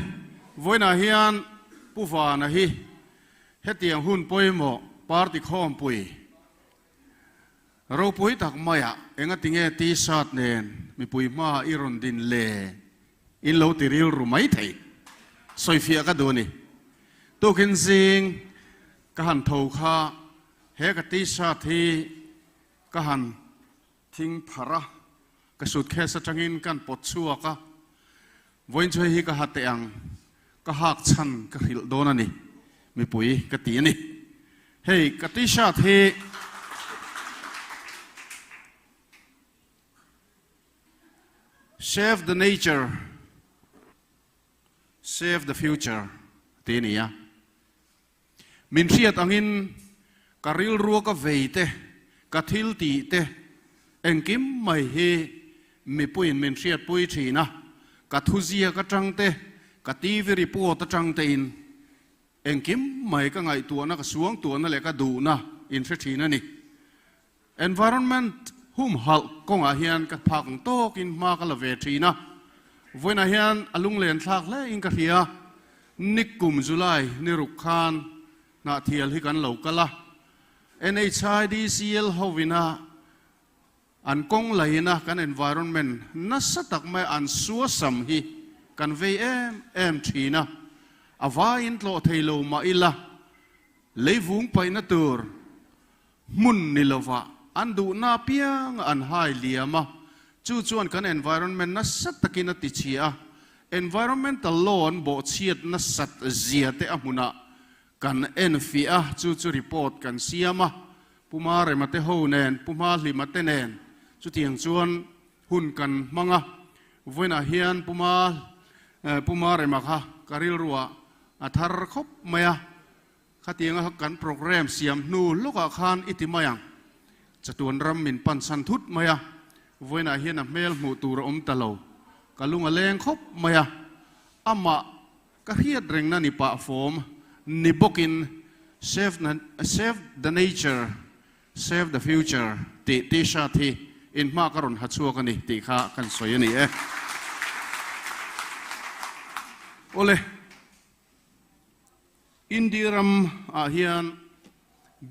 vawiinah hian Pu Vana hi hetiang hun pawimawh party khawmpui ropui tak maiah engatinge T-shirt nen mipui hmaah i rawn din le in lo ti rilru mai thei. Sawifiah ka duh a ni. Tukin zing ka han tho kha he ka T-shirt hi ka han Thing phar a, ka suitcase atangin kan pawt chhuak a, vawiin chu hei hi ka ha teh ang, ka hak chhan ka hrilh dawn a ni, mipui ka ti a ni. Hei ka t-shirt hi Save the nature, save the future tih a ni a. Min hriat angin Ka rilrua ka vei te, ka thil tih te, engkim mai hi mipuiin min hriatpui thin a, ka thuziak atang te, ka TV report atang tein engkim mai ka ngaihtuahna, ka suangtuahna leh ka duhna in hre thin a ni. Environment humhalh kawngah hian ka phak ang tawkin hma ka la ve thin a, vawiinah hian a lunglen thlak hle in ka hria. Nikkum July ni ruk khan Hnahthial hi kan lo kal a, NHIDCL hovina an kawng laina kan environment nasa tak mai an suasam hi kan vei em em thin a, a vaiin tlawh thei lo mah ila leivung paihna tur hmun ni lova an duhna apianga an hai liam a, chu chuan kan environment nasa takin a tichhia a, environmental law an bawhchhiat nasat zia te a hmunah kan enfiah a, chu chu report kan siam a, Pu Marema te ho nen, Pu Hmahlima te nen chutiang chuan hun kan hmang a, vawiinah hian Pu Ma Pu Marema kha ka rilruah a thar khawp mai a. Khatianga kan programme siam hnu lawkah khan i ti mai ang. Chatuan ram min pansan thut mai a, vawiinah hian a hmel hmuh tur a awm ta lo. Ka lung a leng khawp mai a, amah ka hriat rengna ni pah fawm ni bawkin Save Save the Nature, Save the Future tih T-shirt hi inhma ka rawn ha chhuak a ni tih kha kan sawi a ni e. Awle. India ram ah hian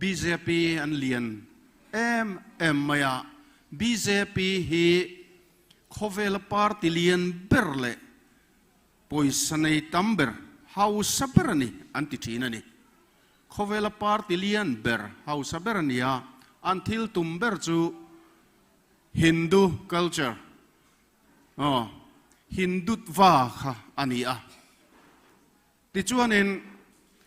bjp an lian em em mai a, bjp hi khawvela party lian ber leh pawisa nei tam ber, hausa ber a ni an ti thin a ni. Khawvela party lian ber, hausa ber a ni a, an thil tum ber chu Hindu culture, aw, Hindutva kha a ni a. Tichuanin,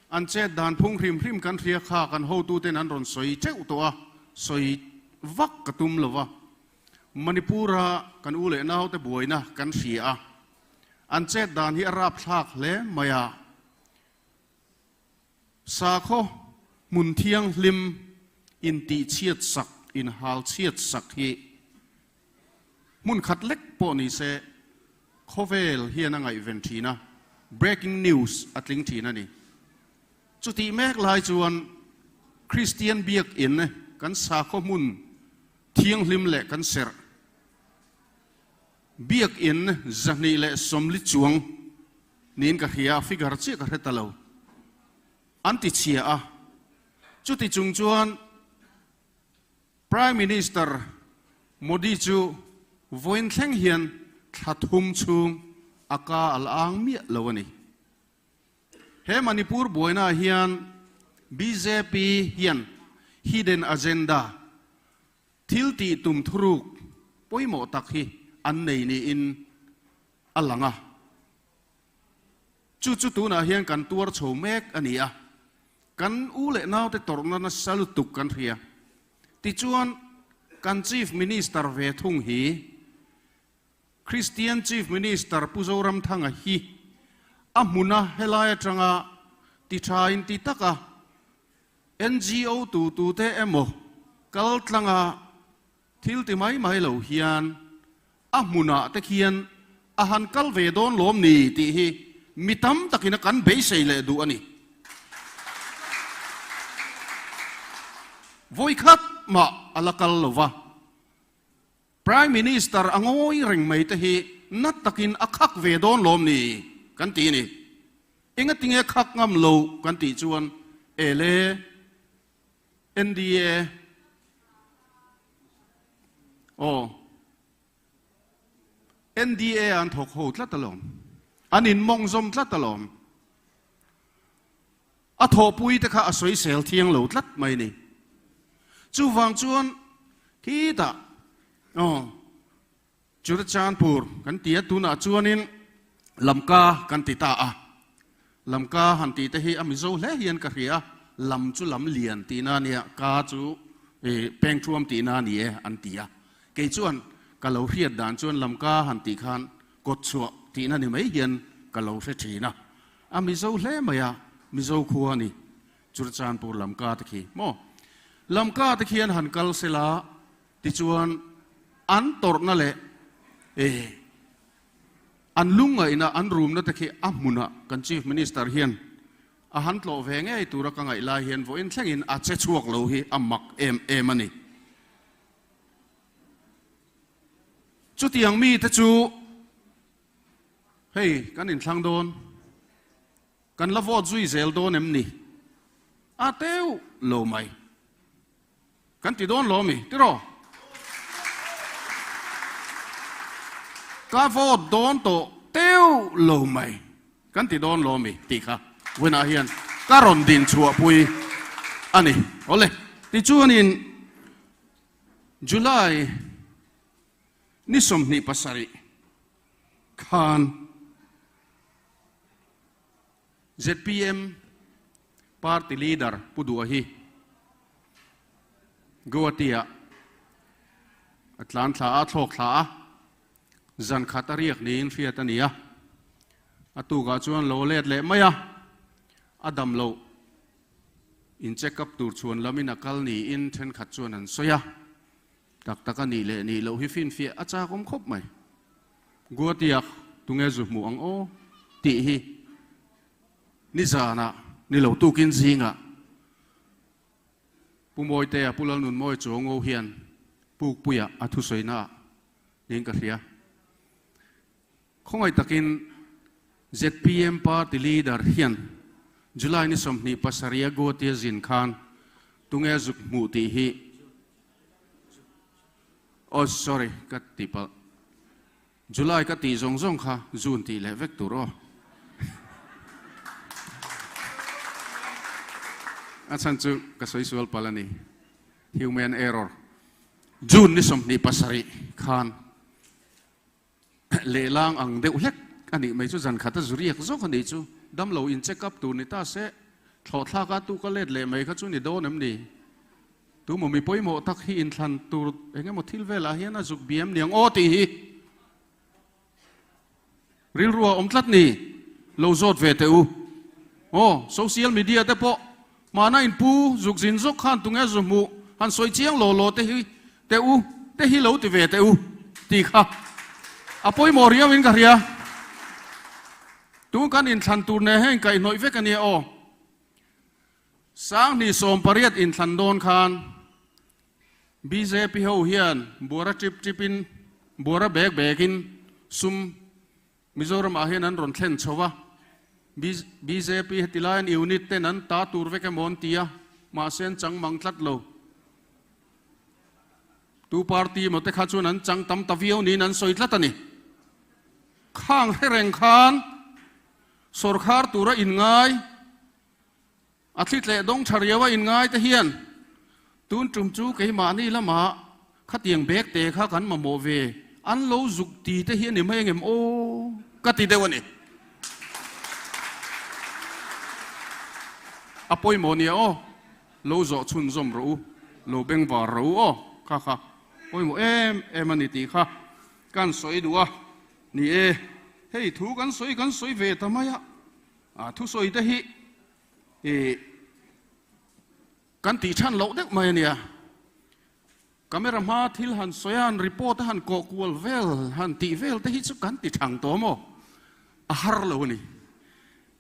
an chet dan phung hrim hrim kan hria kha kan hotuten an rawn sawi teuh tawh a, sawi vak ka tum lo va. Manipur-a kan u leh naute buaina kan hria a, an chet dan hi a rapthlak hle mai a. Sakhaw hmun thianghlim intihchhiat sak, inhalchhiat sak hi hmun khat lek pawh ni se khawvel hian a ngaihven thin a, breaking news a tling thin a ni. Chutih mek lai chuan Kristian biakinn kan sakhaw hmun thianghlim leh kan serh biakinn 220 chuang niin ka hria a, figure chiah ka hre ta lo, an ti chhia a. Chuti chung chuan Prime Minister Modi chu vawiin thleng hian thla thum chhung a ka a la ang miah lo a ni. He Manipur buainaah hian bjp hian hidden agenda, thil tih tum thuruk pawimawh tak hi an nei niin a lang a. Chu chu tunah hian kan tuar chho mek a ni a, kan u leh naute tawrhna nasa lutuk kan hria. Tichuan, kan Chief Minister ve thung hi, Christian Chief Minister Pu Zoramthanga hi a hmuna helai atanga ti tha in ti taka NGO tutute emaw kal tlanga Thil ti mai mai lo hian a hmunah te khian a han kal ve dawn lawm ni tih hi mi tam takin a kan beisei leh duh a ni. Vawikhat mah a la kal lo va, Prime Minister a ngawi reng mai te hi na takin a khak ve dawn lawm ni kan ti a ni. Engatinge khak ngam lo kan tih chuan ele NDA aw NDA an thawk ho tlat alawm. An in mawng zawm tlat alawm. A thawhpui te kha a sawisel thiang lo tlat mai ni. Chuvang chuan khitah aw Churachandpur kan ti a, tunah chuanin Lamka kan ti ta a. Lamka han tih te hi a Mizo hle hian ka hria a, lam chu lam lian tihna a nia, ka chu pengthuam tihna a ni e an ti a. Kei chuan ka lo hriat dan chuan Lamka han tih khan kawtchhuah tihna ni mai hian ka lo hre thin a. A Mizo hle mai a, Mizo khua a ni Churachandpur Lamka te khi maw. Lamka te khian han kal sela tichuan an tawrhna leh e an lungngaihna an rumna te khi a hmunah kan Chief Minister hian a han tlawh ve ngei tura ka ngaih lai hian vawiin thlengin a che chhuak lo hi a mak em em a ni. Chutiang mite chu hei kan inthlang dawn. Kan la vote zui zel dawn em ni? A teuh lo mai. Kan ti dawn lo mi? Tiraw? Ka vote dawn tawh teuh lo mai. Kan ti dawn lo mi? Tih kha vawiinah hian ka rawn din chhuahpui a ni. Awle, tichuanin July ni 27 khan ZPM party leader Pu Duha hi Guwahati-ah a tlan thla a, a thlawk thla a, zan khat a riak niin hriat a ni a. A tukah chuan lo let leh mai a, a dam loh in check up tur chhuan lamin a kal niin thenkhat chuan an sawi a. Tak tak a nih leh nih loh hi finfiah a chak awm khawp mai. Guwahati-ah tunge zu hmuh ang aw tih hi nizanah ni lo tukin zingah Pu Mawitea, Pu Lalnunmawi Chuango hian Pukpuiah a thusawi-naah niin ka hria. Khawngaih takin zpm party leader hian July ni 27 a Guwahati-a zin khan tunge zuk hmuh tih hi Oh sorry ka ti palh. July ka tih zawng zawng kha June tih leh vek tur aw. A chhan chu ka sawi sual palh a ni. Human error. June ni 27 khan lehlang ang deuh hlek a nih mai chu zan khat a zu riak zawk a nih chu. Damlo in check up tur ni ta se thlawhthlak a tu ka let leh mai kha chu ni dawn em ni? Tu maw mi pawimawh tak hi inthlan tur eng emaw thil velah hian a zuk biam niang aw tih hi rilru a awm tlat ni lo zawt ve teh u. Aw social media te pawh mahna inpu zuk zin zawk khan tunge zu hmuh han sawi chiang law law te hi teh u te hi lo ti ve teh u tih kha a pawimawh riau in ka hria. Tun kan inthlan tur nen heng kaihhnawih vek a nia aw. 2018 inthlan dawn khan bjp ho hian buara trip trip in buara bag bag in sum Mizoram ah hian an rawn thlen chho a, bjp heti laiin unit ten an ta tur vek emaw an ti a, mahse an chang mang tlat lo. Tu party emaw te kha chuan an chang tam ta viau niin an sawi tlat a ni. Khang hre reng khan sawrkhar tura inngai A thli tleh dawng tha riau a inngai te hian tun tum chu keimahni lamah khatiang bag te kha kan mamawh ve an lo zuk ti te hi a ni mai angem aw ka ti deuh a ni. A pawimawh nia aw, lo zawh chhunzawm rawh u, lo bengvar rawh u aw kha kha pawimawh em em a ni tih kha kan sawi duh a ni e, hei thu kan sawi kan sawi ve ta mai a. A thusawi te hi i kan tih chhan loh deuh mai a nia. Camera hma thil han sawi a, han report a, han kawh kual vel, han tih vel te hi chu kan ti thang tawh maw? A har lo a ni.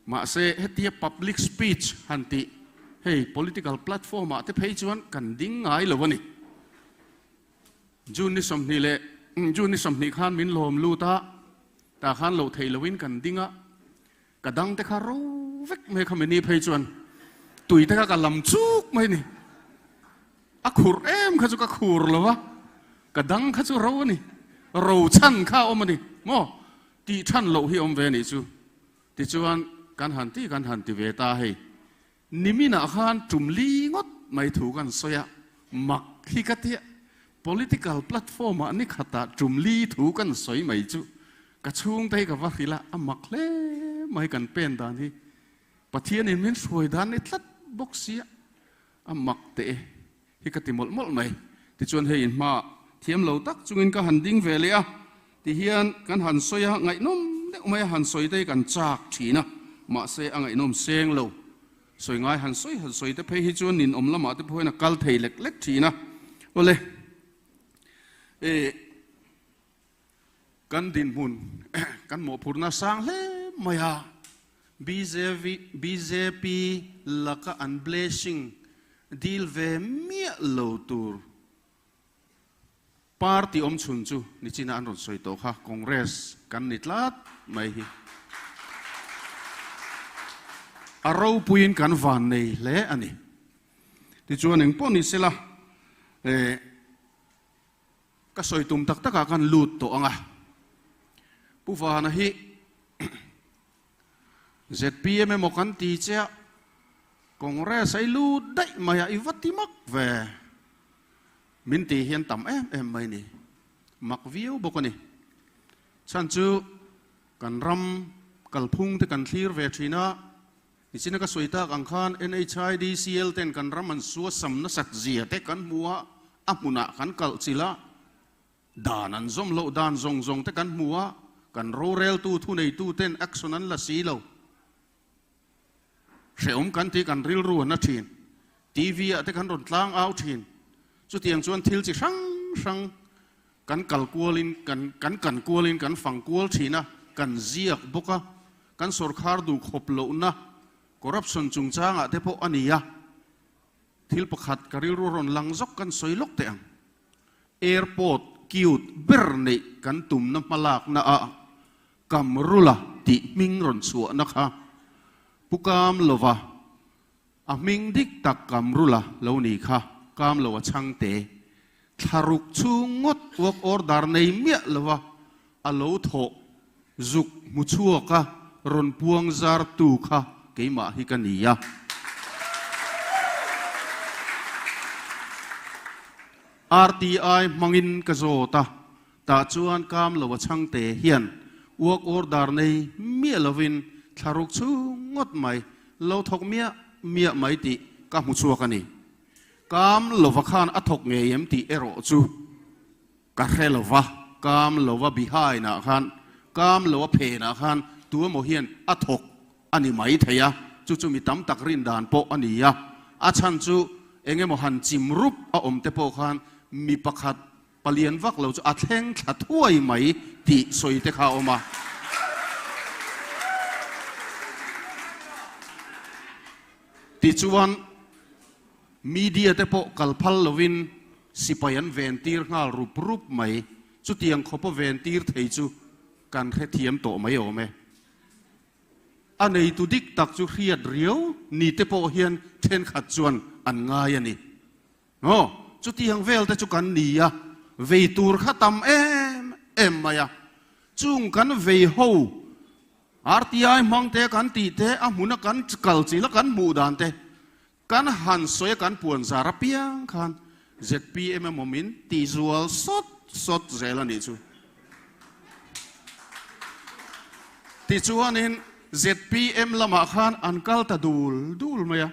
Mahse hetia public speech han tih hei political platform ah te phei chuan kan ding ngai lo a ni. June ni 20 leh June ni 20 khan min lawm lut a, tah khan loh theih loin kan ding a. Ka dang te kha ro vek mai kha mini phei chuan tui te kha ka lam chuk mai ni. A khur em kha chu ka khur lo va, ka dang kha chu ro a ni. Ro chhan kha a awm a ni maw? Tih chhan loh hi a awm ve a nih chu. Tichuan kan han ti kan han ti ve ta hei. Niminah khan tum li ngawt mai thu kan sawi a, mak hi ka tia. Political platform ah ni khatah tum li thu kan sawi mai chu ka chhungte hi ka va hrilh a, a mak hle mai kan pen dan hi. Pathianin min hruai dan ni tlat bawk sia, a mak teh e hi ka ti mawlh mawlh mai. Tichuan hei in hmaah thiam lo tak chungin ka han ding ve leh a, tihian kan han sawi a, ngaihnawm deuh mai a han sawi te hi kan chak thin a, mahse a ngaihnawm seng lo. Sawi ngai han sawi han sawi te phei hi chuan ninawm lamah te pawh hian a kal thei lek lek thin a. Awle, e kan dinhmun kan mawhphurhna sang hle mai a, BJV bjp laka an blessing dil ve miah lo tur Party awm chhun chu nichina an rawn sawi tawh kha Congress kan ni tlat mai hi. A ropuiin kan van nei hle a ni. Tichuan engpawh ni sela eh ka sawi tum tak takah kan lut tawh ang a. Pu Vana hi ZPM emaw kan ti che a, Congress a i lut daih mai a, i va ti mak ve. Min tih hian tam em em mai ni. Mak viau bawk a ni. Chhan chu kan ram kalphung te kan thlir ve thin a, nichina ka sawi tak ang khan NHIDCL ten kan ram an suasam nasat zia te kan hmu a, a hmunah kan kalh chilh a, dan an zawm loh dan zawng zawng te kan hmu a, kan roreltu thuneitu ten action an la si lo. Hrehawm kan tih kan rilru a na thin. TV ah te kan rawn tlang au thin. Chutiang chuan thil chi hrang hrang kan kal kualin kan kan kan kualin kan fang kual thin a, kan ziak bawk a, kan sawrkhar duh khawp lohna corruption chungchangah te pawh a ni a. Thil pakhat ka rilru rawn lang zawk kan sawi lawk teh ang. Airport cute ber neih kan tumna hmalakna ah Kamrula tih hming rawn chhuahna kha Pu Kamlova, a hming dik tak Kamrula lo ni kha Kamlova chhangte thlaruk chhung ngawt work order nei miah lova a lo thawh zuk hmu chhuaka rawn puang zartu kha keimah hi ka ni a. RTI hmangin ka zawt a, Tah chuan kam lo a chhangte hian work order nei miah lovin thlaruk chhung ngawt mai lo thawk miah miah mai tih ka hmu chhuak a ni. Kam lova khan a thawk ngei em tih erawh chu ka hre lo va, kam lova behind ah khan, kam lo a phen ah khan tu emaw hian a thawk a ni mai thei a, chu chu mi tam tak rin dan pawh a ni a. A chhan chu eng emaw han chim rup a awm te pawh khan mi pakhat Palian vak lo chu a thleng thla thuai mai tih sawi te kha a awm a. Tichuan, media te pawh kal phal lovin sipai an ventir nghal rup rup mai. Chutiang khawpa ventir thei chu kan hrethiam tawh mai awm e. A neitu dik tak chu hriat riau ni te pawh hian thenkhat chuan an ngai a ni. Aw, chutiang vel te chu kan ni a, vei tur kha tam em em mai a. Chung kan vei ho, RTI hmang te kan tih te, a hmuna kan kal chila kan hmuh dan te, kan han sawi a kan puan zar apiang khan zpm emaw min ti zual sawt sawt zel a nih chu. Tichuanin zpm lamah khan an kal ta dul dul mai a.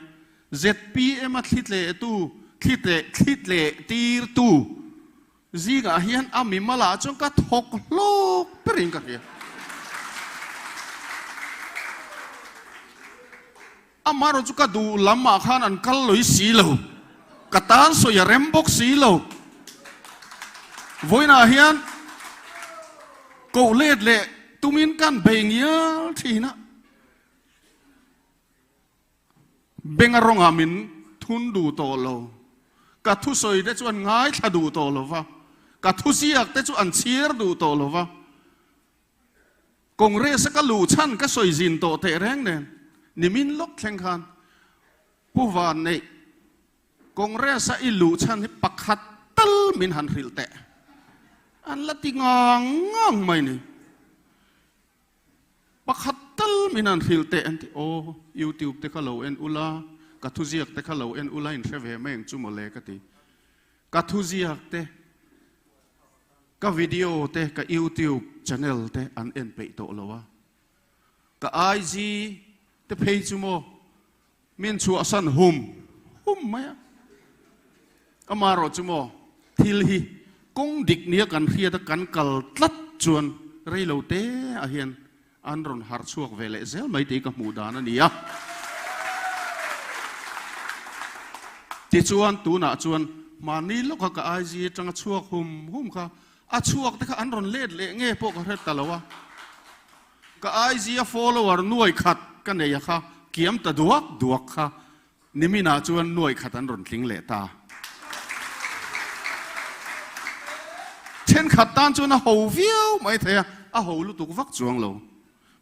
Zpm a thlitlehtu, thlitleh, thlitleh tirtu zingah hian a mimalah chuan ka thawk hlawk berin ka hria. Amaherawh chu ka duh lamah khan an kal lawih si lo, ka tan sawi a rem bawk si lo. Vawiinah hian koh let leh tumin kan bei ngial thin a. Benga rawngah min thun duh tawh lo. Ka thusawi te chu an ngaithla duh tawh lo va, ka thuziak te chu an chhiar duh tawh lo va. Congress-a ka luh chhan ka sawi zin tawh teh reng nen, nimin lawk thleng khan Pu Vanneih, Congress-a i luh chhan hi pakhat tal min han hrilh teh. An la ti ngang ngang mai ni. Pakhat tal min han hrilh teh an ti, aw YouTube te kha lo en ula, ka thuziak te kha lo en ula in hre ve mai ang chu mawle ka ti. Ka thuziak te, ka video te, ka YouTube channel te an en peih tawh lo a. Ka IG te phei chu maw min chhuahsan hum hum mai a. Amaherawh chu maw thil hi kawng dik nia kan hriat a kan kal tlat chuan rei lo te ah hian an rawn harh chhuak ve leh zel mai tih ka hmuh dan a ni a. Tichuan tunah chuan mahni lawka ka IG atanga chhuak hum hum kha a chhuak te kha an rawn let leh nge pawh ka hre ta lo a. Ka IG a follower nuai khat ka nei a kha kiam ta duak duak kha niminah chuan nuai khat an rawn tling leh ta. Thenkhat tan chuan a ho viau mai thei a, a ho lutuk vak chuang lo.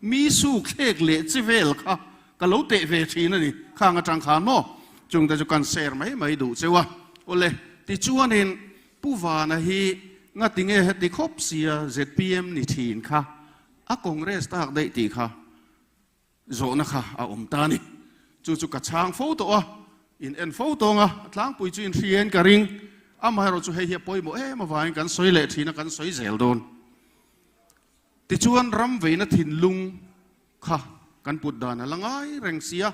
Mi suk thlek leh chi vel kha ka lo teh ve thin a ni. Khang atang khan maw? Chungte chu kan share mai mai duh cheu a. Awle, tichuanin Pu Vana hi ngati nge heti khawp sia zpm ni thin kha a Congress tak daih tih kha zawhna kha a awm ta a ni. Chu chu ka chhang fo tawh a, in en fo tawng a, a tlangpui chu in hriain ka ring. Amaherawhchu chu hei hi a pawimawh em avangin kan sawi leh thin a, kan sawi zel dawn. Tichuan ram veina thinlung kha kan put dan a la ngai reng si a,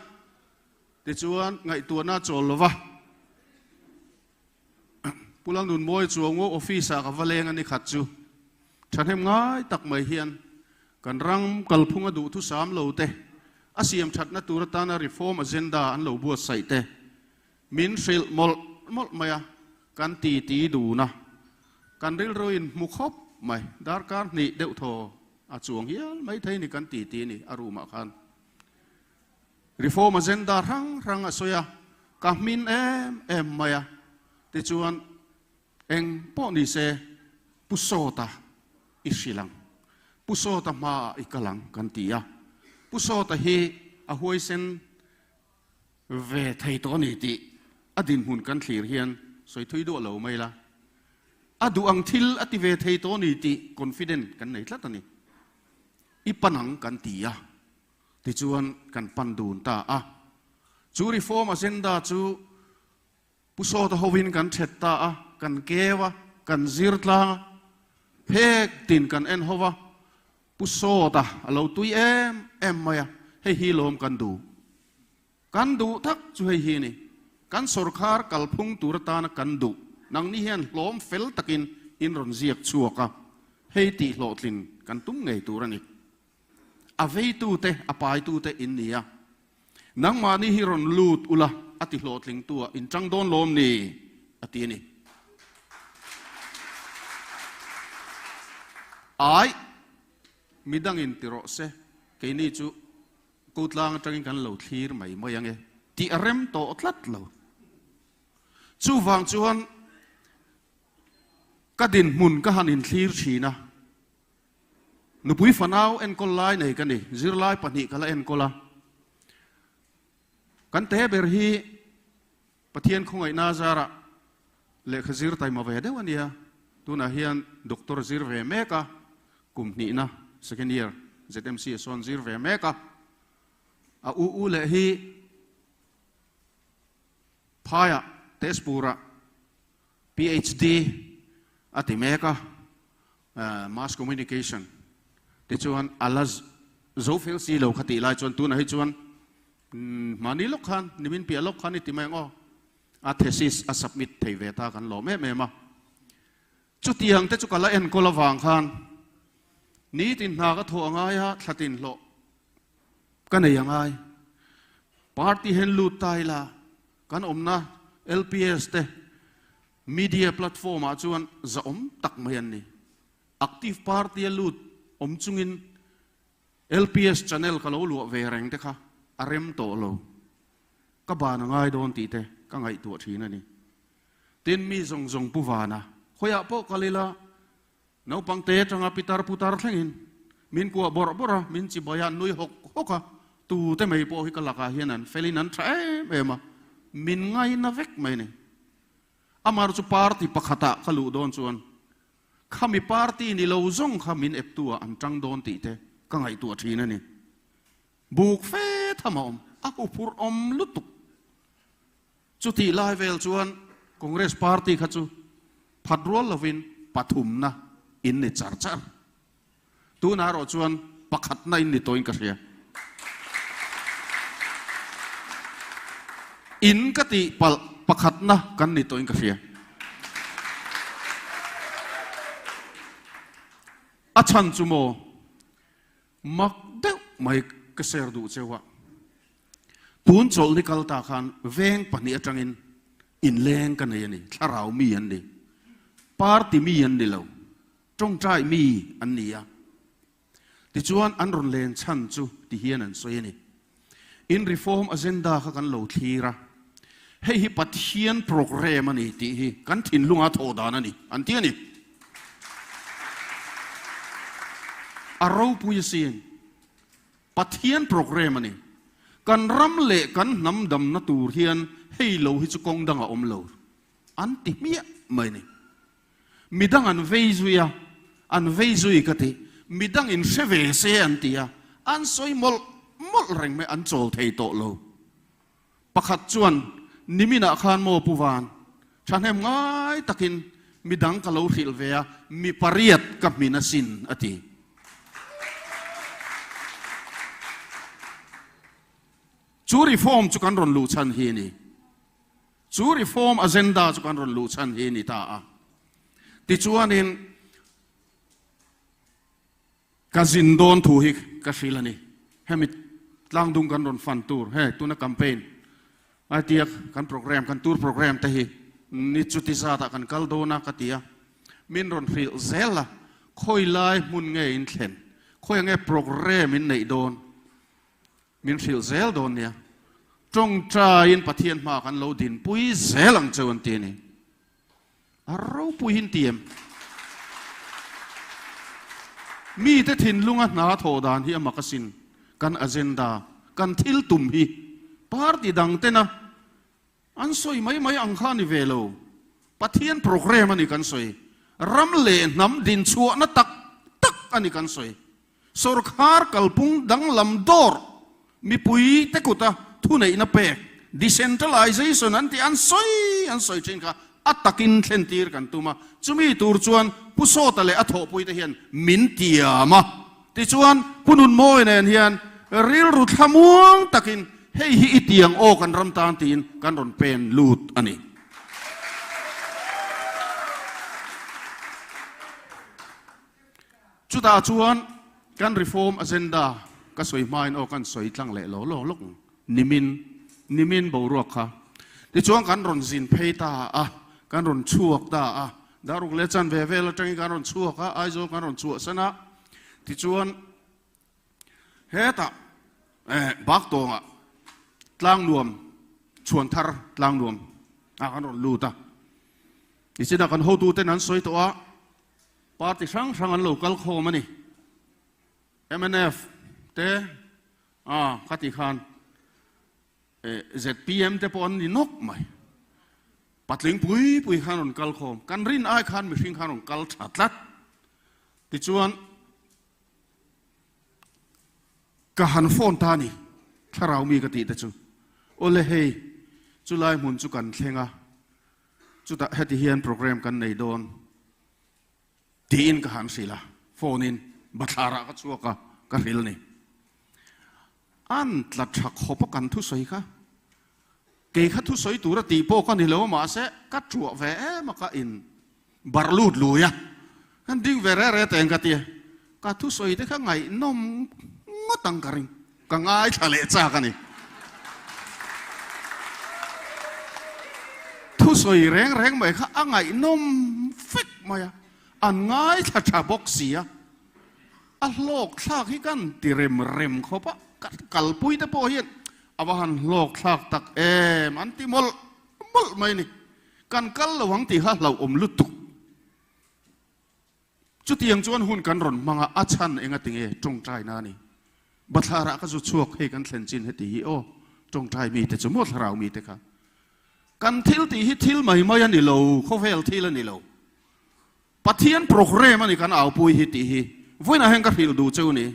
tichuan ngaihtuahna a chawl lo va. Pu Lalnunmawi Chuango office ah ka va leng a ni khat chu thahnem ngai tak mai hian kan ram kalphunga duhthusam lo te, a siam thatna tur atana reform agenda an lo buatsaih te min hrilh mawlh mawlh mai a, kan titi dun a, kan rilru in hmu khawp mai, darkar hnih deuh thaw a chuang hial mai thei ni kan titi ni a room ah khan. Reform agenda hrang hrang a sawi a, ka hmin em em mai a, tichuan eng pawh ni se Pu Sawta i hrilh ang, Pu Sawta hmaah i kal ang kan ti a, Pu Sawta hi a huaisen ve thei tawh a ni tih a dinhmun kan thlir hian sawi thui duah lo mai la, a duh ang thil a ti ve thei tawh a ni tih confident kan nei tlat a ni. I pan ang kan ti a. Tichuan kan pan dun ta a. Chu reform agenda chu Pu Sawta hovin kan thet ta a, kan keu a, kan zir tlang a, phek tin kan en ho va, Pu Sawta a lo tui em em mai a, hei hi lawm kan duh. Kan duh tak chu hei hi a ni. Kan sawrkhar kalphung tur atana kan duh nangni hian hlawm fel takin in rawn ziak chhuak a, hei tih hlawhtlin kan tum ngei tur a ni. A veitute, a paitute in ni a. Nangmahni hi rawn lut ula, a ti hlawhtlingtu ah in tang dawn lawm ni? a ti a ni. Ai, midangin ti rawh se, keini chu kotlang atangin kan lo thlir mai mai ange tih a rem tawh tlat lo. Chuvang chuan ka dinhmun ka han inthlir thin a. Nupui fanau enkawl lai nei ka ni, zirlai pahnih ka la enkawl a. Kan te ber hi Pathian khawngaihna zarah lehkha zir taima ve deuh a nia, tunah hian doctor zir ve mek a, kum hnihna second year ZMC a sawn zir ve mek a. A u u leh hi Phaiah Tezpurah PHD a ti mek a. Mass Communication te chuan a la zo fel si lo kha tih lai chuan tunah hi chuan mahni lawk khan nimin piah lawk khan i ti mai ang aw a thesis a submit thei ve ta kan lawm em em a. Chutiang te chu ka la enkawl avang khan nitin hna ka thawh a ngai a, thla tin hlawh ka nei a ngai. Party hian lut ta ila kan awmna LPS te Media platform ah chuan zahawm tak mai an ni. Active party a lut awm chungin LPS channel ka lo luah ve reng te kha a rem tawh lo. Ka ban a ngai dawn tih te ka ngaihtuah thin a ni. Tin mi zawng zawng Pu Vana khawiah pawh kal ila naupang te atanga pitar putar thlengin min kuah bawrh bawrh a, min chibai a, an nui hawk hawk a, tute mai pawh hi ka lakah hian an felin an tha em em a, min ngaina vek mai a ni. Amar chu party pakhatah ka luh dawn chuan khami party ni lo zawng kha min eptu ah an tang dawn tih te ka ngaihtuah thin a ni. Buk fe tham a awm, a huphurh awm lutuk. Chutih lai vel chuan Congress party kha chu phat rual lovin pathumna in ni char char. Tunah erawh chuan pakhatna in ni tawhin ka hria. In ka tih palh pakhatna kan ni tawhin ka hria. A chhan chu maw mak deuh mai ka share duh cheu a. Tun chawlhni kal ta khan veng pahnih atangin. Inleng ka nei a ni, thlarau mi an ni, party mi an ni lo, tawngtai mi an ni a. Tichuan an rawn len chhan chu ti hian an sawi a ni. In reform agenda kha kan lo thlir a, hei hi Pathian programme a ni tih hi kan thinlunga thawh dan a ni an ti a ni. A ropui asin. Pathian programme a ni. Kan ram leh kan hnam damna tur hian hei lo hi chu kawng dang a awm lo an ti hmiah mai a ni. Midang an vei zui a, an vei zui ka ti. Midang in hre ve se an ti a, an sawi mawlh mawlh reng mai, an chawl thei tawh lo. Pakhat chuan, Niminah khan maw Pu Van, thahnem ngai takin midang ka lo hrilh ve a, mi pariat ka hmin asin, a ti. Chu reform chu kan rawn luh chhan hi a ni. Chu reform agenda chu kan rawn luh chhan hi a ni ta a. Tichuanin ka zin dawn thu hi ka hrilh a ni. Hemi tlangdung kan rawn fan tur, he tuna campaign ai tia kan program, kan tour program te hi ni chuti zatah kan kal dawn a ka ti a. Min rawn hrilh zel a, khawi lai hmun nge in thlen, khawi nge program in neih dawn. Min hrilh zel dawn nia. Tawngtaiin Pathian hma kan lo dinpui zel ang cheu an ti a ni. A ropui hin ti em? Mite thinlunga hna thawh dan hi a mak asin. Kan agenda, kan thil tum hi party dang tena an sawi mai mai ang kha a ni ve lo. Pathian program a ni kan sawi. Ram leh hnam dinchhuahna tak tak a ni kan sawi. Sawrkhar kalpung danglam dawr mipui te kuta thuneihna pek, decentralization an tih an sawi an sawi thin kha a takin thlentir kan tum a, chumi tur chuan Pu Sawta leh a thawhpuite hian min tiam a, tichuan Pu Nunmawi nen hian rilru thlamuang takin hei hi i tiang aw kan ram tan tiin kan rawn pen lut a ni. Chutah chuan kan reform agenda ka sawi hmain aw kan sawi tlang leh lo lo lawk nimin nimin boruak kha. Tichuan kan rawn zin phei ta a, kan rawn chhuak ta a, Daruk leh chan ve vel atangin kan rawn chhuak a, Aizawl kan rawn chhuahsan a, tichuan hetah eh Baktawngah Tlangnuam Chhuanthar Tlangnuam ah kan rawn lut a. Nichinah kan hotuten an sawi tawh a. Party hrang hrang an lo kal khawm a ni. Mnf te a kha ti khan ZPM te pawh an ni nawk mai. Patling pui pui khan rawn kal khawm. Kan rin ai khan mihring khan rawn kal tha tlat. Tichuan ka han phone ta ni thlarau mi ka tih te chu. Awle hei chulai hmun chu kan thleng a. Chutah heti hian program kan nei dawn tiin ka han hrilh a, phone in bathlarah ka chhuak a, ka hrilh ni. An tla tha khawp a kan thusawi kha. Kei kha thusawi tur a tih pawh ka ni lo a, mahse ka thuah ve em a ka in bar lut lui a, kan ding ve re re teng ka ti a, ka thusawi te kha ngaihnawm ngawt ang ka ring. Ka ngaithla leh chak a ni. Thusawi reng reng mai kha a ngaihnawm vek mai a, an ngaithla tha bawk si a, a hlawk thlak hi kan ti rem rem khawp a, ka kalpui te pawh hian a va han hlawk thlak tak em an ti mawlh mawlh mai a ni. Kan kal lo ang tih kha hlauhawm lutuk. Chutiang chuan hun kan rawn hmang a, a chhan enga tinge tawngtai na a ni. Bathlarah ka zu chhuak hei kan thlen chin heti hi aw, tawngtai mite chu maw thlarau mite kha. Kan thil tih hi thil mai mai a ni lo, khawvel thil a ni lo. Pathian program a ni kan aupui hi tih hi vawiinah hian ka hrilh duh cheu ni.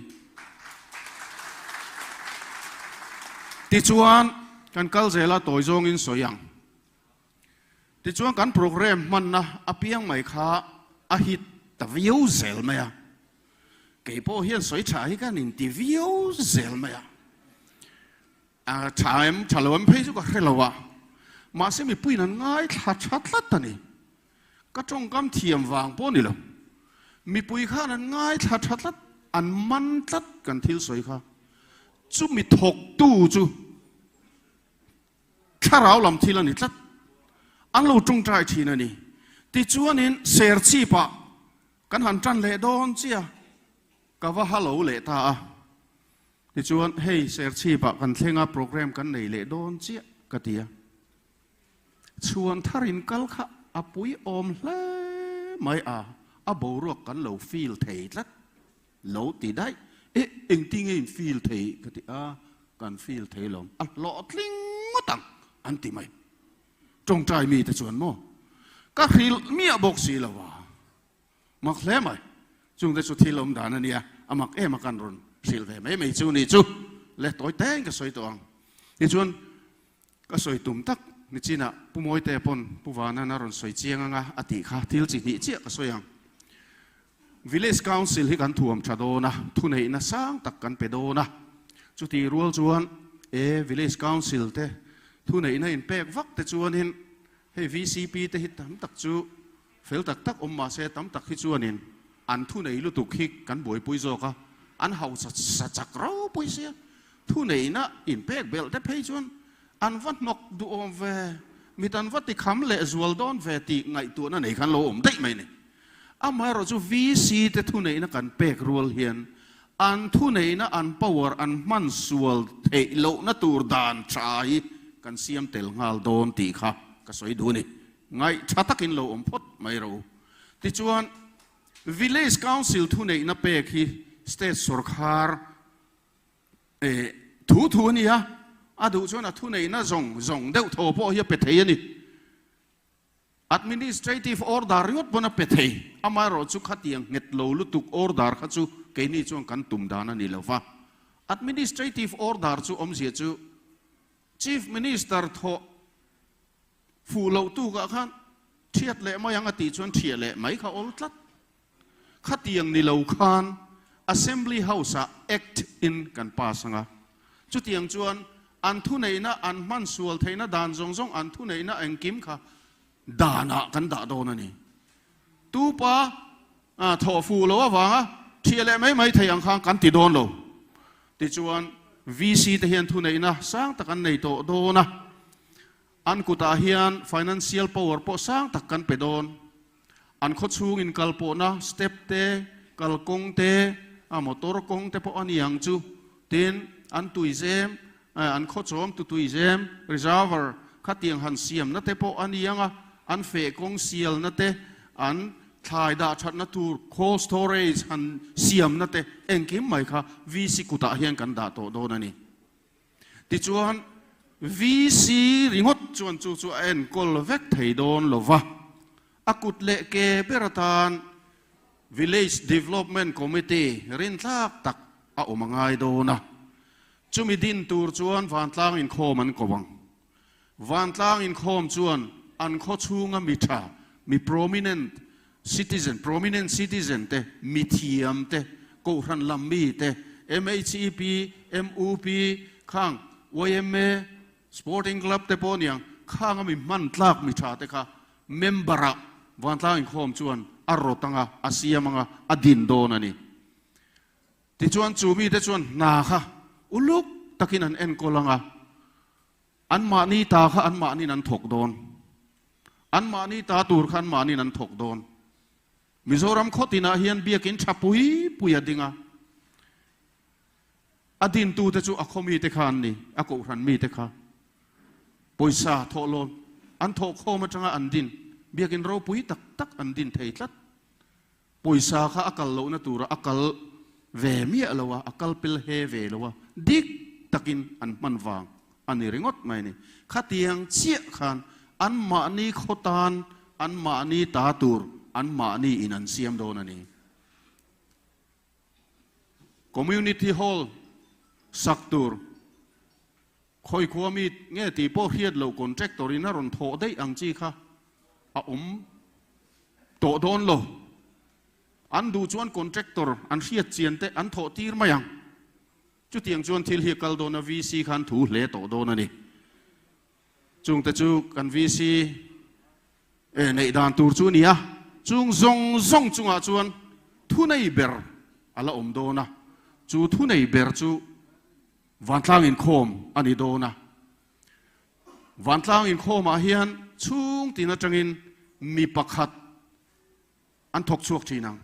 Tichuan kan kal zela tawi zawngin sawi ang. Tichuan kan program hmanna apiang mai kha a hit ta viau zel mai a. Kei pawh hian sawi tha hi kan inti viau zel mai a. A tha em tha lo em phei chu ka hre lo a. Mahse mipuiin an ngaithla tha tlat a ni. Ka tawngkam thiam vang pawh ni lo. Mipui khan an ngaithla tha tlat, an man tlat kan thil sawi kha. Chumi thawktu chu Thlarau lam thil a ni tlat. An lo tawngtai thin a ni. Tichuanin Serchhip-ah kan han tan leh dawn chiah ka va ha lo leh ta a. Tichuan hei Serchhip-ah kan thleng a, programme kan nei leh dawn chiah ka ti a. Chhuan thar in kal kha a pui awm hle mai a, a boruak kan lo feel thei tlat lo ti daih. E, engtinge in feel thei ka ti a, kan feel thei lo, a hlawhtling ngawt ang an ti mai. Tawngtai mite chuan maw ka hrilh miah bawk si lo a, mak hle mai. Chungte chu thil awm dan a nia, a mak em a kan rawn hrilh ve mai mai chu ni chu le tawi teng ka sawi tawh ang. Tichuan ka sawi tum tak nichinah Pu Mawite pawn Pu Vanan a rawn sawi chiang anga a tih kha thil chi hnih chiah ka sawi ang. Village Council hi kan thuam tha dawn a, thuneihna sang tak kan pe dawn a. Chutih rual chuan e Village Council te thuneihna inpek vak te chuanin hei VCP te hi tam tak chu fel tak tak awm mahse tam tak hi chuanin an thunei lutuk hi kan buaipui zawk a, an hausa sa chak ropui sia. Thuneihna inpek belh te phei chuan an va hnawk duhawm ve, mit an va tikham leh zual dawn ve tih ngaihtuahna nei khan lo awm daih mai a ni. Amaherawh chu VC te thuneihna kan pek rual hian an thuneihna an power an hman sual theih lohna tur dan tha hi kan siam tel nghal dawn tih kha ka sawi duh a ni. Ngaih tha takin lo awm phawt mai rawh u. Tichuan Village Council thuneihna pek hi State sawrkhar Eh, thu thu a nia, a duh chuan a thuneihna zawng zawng deuh tho pawh hi a pe thei a ni. Administrative order ringawt pawn a pe thei, amaherawh chu khatiang nghet lo lutuk order kha chu keini chuan kan tum dan a ni lo va. Administrative order chu awmzia chu Chief Minister thawh fuh loh tukah khan thiat leh mai ang a tih chuan thiah leh mai kha awl tlat. Khatiang ni lo khan Assembly House-ah Act in kan pass ang a. Chutiang chuan an thuneihna, an hman sual theihna dan zawng zawng, an thuneihna engkim kha danah kan dah dawn a ni. Tupa thawh fuh lo avanga thiah leh mai mai thei ang khan kan ti dawn lo. Tichuan VC te hian thuneihna sang tak an nei tawh dawn a. An kutah hian financial power pawh sang tak kan pe dawn. An khawchhung inkalpawhna step te, kalkawng te, a motor kawng te pawh a ni ang chu. Tin, an tuizem, an khawchawm tu tuizem, reservoir, khatiang han siamna te pawh a ni ang a, an fehkawng sialna te, an thlai dah thatna tur cold storage han siamna te engkim mai kha VC kutah hian kan dah tawh dawn a ni. Tichuan, VC ringawt chuan chu chu a enkawl vek thei dawn lo va, a kut leh ke ber atan Village Development Committee rintlak tak a awm a ngai dawn a. Chumi din tur chuan vantlang inkhawm an ko ang. Vantlang inkhawm chuan an khaw chhunga mi tha, mi prominent citizen, prominent citizen te, mi thiam te, kohhran lam mi te, MHEP, MUP, khang yma, Sporting Club te pawh aniang, khanga mi hman tlak mi tha te kha member ah vantlang inkhawm chuan a rawt anga, a siam anga, a din dawn a ni. Tichuan chu mite chuan hna kha uluk takin an enkawl anga, anmahni ta kha anmahniin an thawk dawn. Anmahni ta tur kha anmahniin an thawk dawn. Mizoram khaw tinah hian biakin tha pui pui a ding a. A dintute chu a khaw mite kha an ni, a kohhran mite kha. Pawisa thawhlawn an thawhkhawm atanga an din biakin ropui tak tak an din thei tlat. Pawisa kha a kal lohna tura a kal ve miah lo a, a kal pel he ve lo a, dik takin an hman vang a ni ringawt mai a ni. Khatiang chiah khan anmahni khaw tan, anmahni ta tur anmahni in an siam dawn a ni. Community Hall sak tur khawi khua mi nge tih pawh hriat loh contractor in a rawn thawh daih ang chi kha a awm tawh dawn lo. An duh chuan contractor an hriat chian te an thawh tir mai ang. Chutiang chuan thil hi a kal dawn a, VC khan thu hle tawh dawn a ni. Chungte chu kan VC neih dan tur chu a ni a, chung zawng zawng chungah chuan thunei ber a la awm dawn a, chu thunei ber chu vantlang inkhawm a ni dawn a. Vantlang inkhawmah hian chhung tin atangin mi pakhat an thawk chhuak thin ang.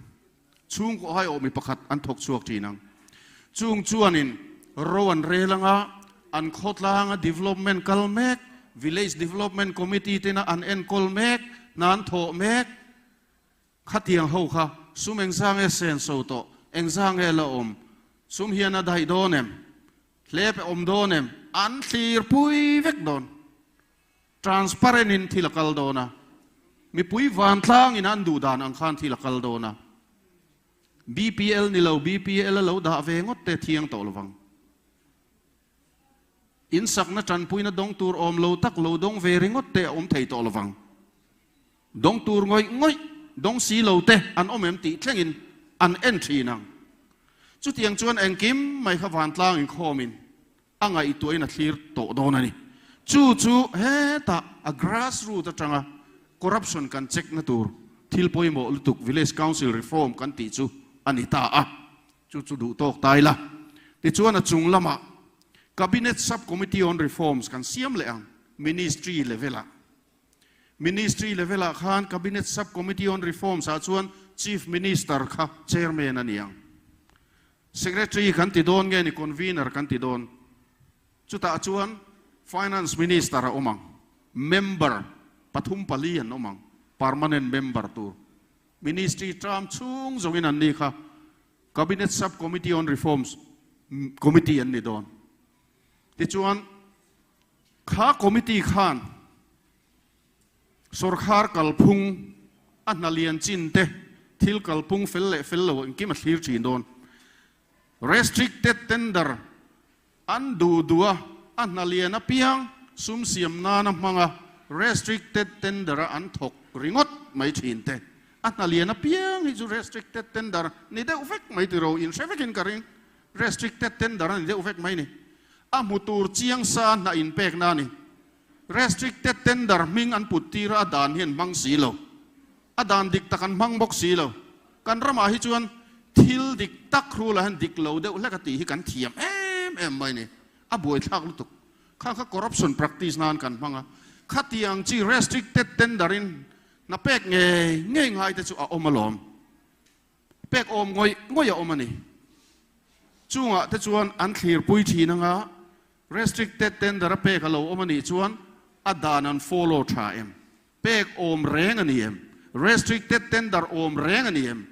Chhungkaw haiawh mi pakhat an thawk chhuak thin ang. Chung chuanin ro an rel anga an khawtlanga development kal mek, Village Development Committee tena an enkawl mek, hna an thawh mek, khatiang ho kha sum engzang nge senso tawh, engzang nge la awm, sum hian a daih dawn em, hlep a awm dawn em, an thlir pui vek dawn. Transparent in thil a kal dawn a, mipui vantlang in an duh dan ang khan thil a kal dawn a, BPL ni lo BPL a lo dah ve ngawt te thiang tawh lovang. In sakna tanpuina dawng tur awm lo tak lo dawng ve ringawt te a awm thei tawh lovang. Dawng tur ngawih ngawih dawng si lo te an awm em tih thlengin an en thin ang. Chutiang chuan engkim mai kha vantlang inkhawmin a ngaihtuahin a thlir tawh dawn a ni. Chu chu hetah a grass root atanga corruption kan check na tur thil pawimawh lutuk Village Council Reform kan tih chu a ni ta a, chu chu duh tawk ta ila. Tichuan a chung lamah Cabinet Sub-Committee on Reforms kan siam leh ang Ministry level-ah. Ministry level-ah khan Cabinet Sub-Committee on Reforms ah chuan Chief Minister kha Chairman a ni ang. Secretary kan ti dawn nge ni Convener kan ti dawn? Chutah chuan Finance Minister a awm ang, member pathum pali an awm ang, permanent member tur. Ministry term chhung zawngin an ni kha Cabinet Sub-Committee on Reforms Committee an ni dawn. Tichuan kha committee khan Sawrkhar kalphung a hna lian chin te, thil kalphung fel leh fel lo engkim a thlir thin dawn. Restricted tender an duh duh a, a hna lian apiang sum siam nana hmanga restricted tender a an thawk ringawt mai thin te. A hna lian apiang hi chu restricted tender ni deuh vek mai tiro inhre vekin ka ring. Restricted tender a ni deuh vek mai ni. A hmu tur chiang sa hna inpekna a ni. Restricted tender hming an put tir a, a dan hi an hmang si lo. A dan dik tak an hmang bawk si lo. Kan ramah hi chuan thil dik tak rul ah hian dik lo deuh hlek a tih hi kan thiam em em mai ni. A buaithlak lutuk. Kha kha corruption practice nan kan hmang a. Khatiang chi restricted tender in hna pek ngei ngei ngai te chu a awm alawm. Pek awm ngawih ngawih a awm a ni. Chungah te chuan an thlirpui thin anga restricted tender a pek a lo awm a nih chuan a dan an follow tha em? Pek awm reng a ni em? Restricted tender awm reng a ni em?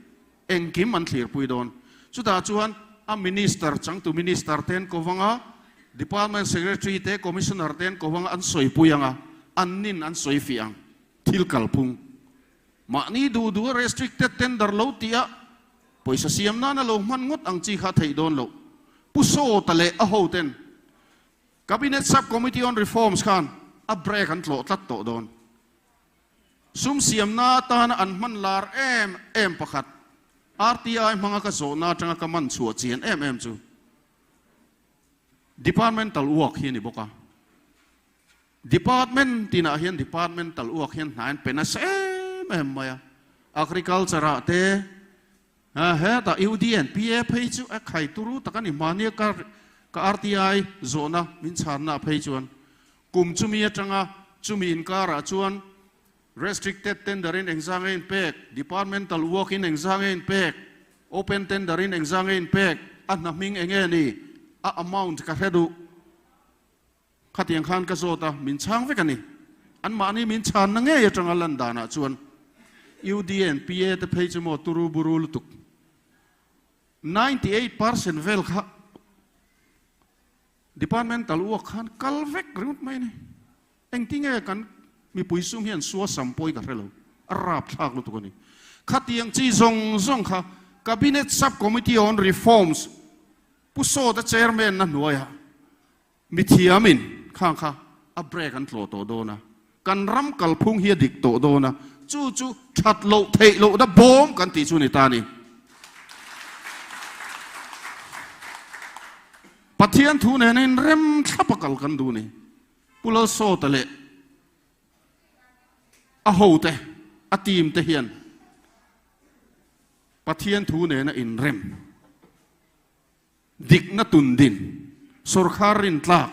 Engkim an thlirpui dawn. Chutah chuan a minister, changtu minister te an ko vang a, department secretary te, commissioner te an ko vang a, an sawipui ang a, an nin an sawi fiah ang. Thil kalphung. Mahni duh duh a restricted tender lo tih a pawisa siam nana lo hman ngawt ang chi kha a theih dawn loh. Pu Sawta leh a hoten Cabinet Sub-Committee on Reforms khan a break an tlawh tlat tawh dawn. Sum siamna atana an hman lar em em pakhat RTI hmanga ka zawhna atanga ka man chhuah chian em em chu Departmental work hi a ni bawk a. Department tinah hian departmental uak hian hna an pe nasa em em mai a, Agriculture ah te hetah UDNPA phei chu a khai turu tak a ni hmania ka ka RTI zawhna min chhanna phei chuan kum chumi atanga chumi inkarah chuan restricted tender in engzang a inpek, departmental work in engzang a inpek, open tender in engzang a inpek, a hna hming enge ni, a amount ka hre duh. Khatiang khan ka zawt a, min chhang vek a ni. Anmahni min chhanna ngei atanga lan danah chuan UDA and PA te phei chu maw turu buru lutuk. 98% vel kha departmental uak khan kal vek ringawt mai a ni. Engtinge kan mipui sum hian suasam pawi ka hre lo, a rapthlak lutuk a ni. Khatiang chi zawng zawng kha Cabinet Sub-Committee on Reforms Pu Sawta Chairman na hnuaiah Mithiamin khang kha a break an tlawh tawh dawn a, kan ram kalphung hi a dik tawh dawn a, chu chu that loh theih lohna bawm kan tih chu ni ta a ni. Pathian thu nena inrem thlap a kal kan duh ni. Pu Lalsawta leh a hote, a team te hian Pathian thu nena inrem. Dikna tundin, sawrkhar rintlak,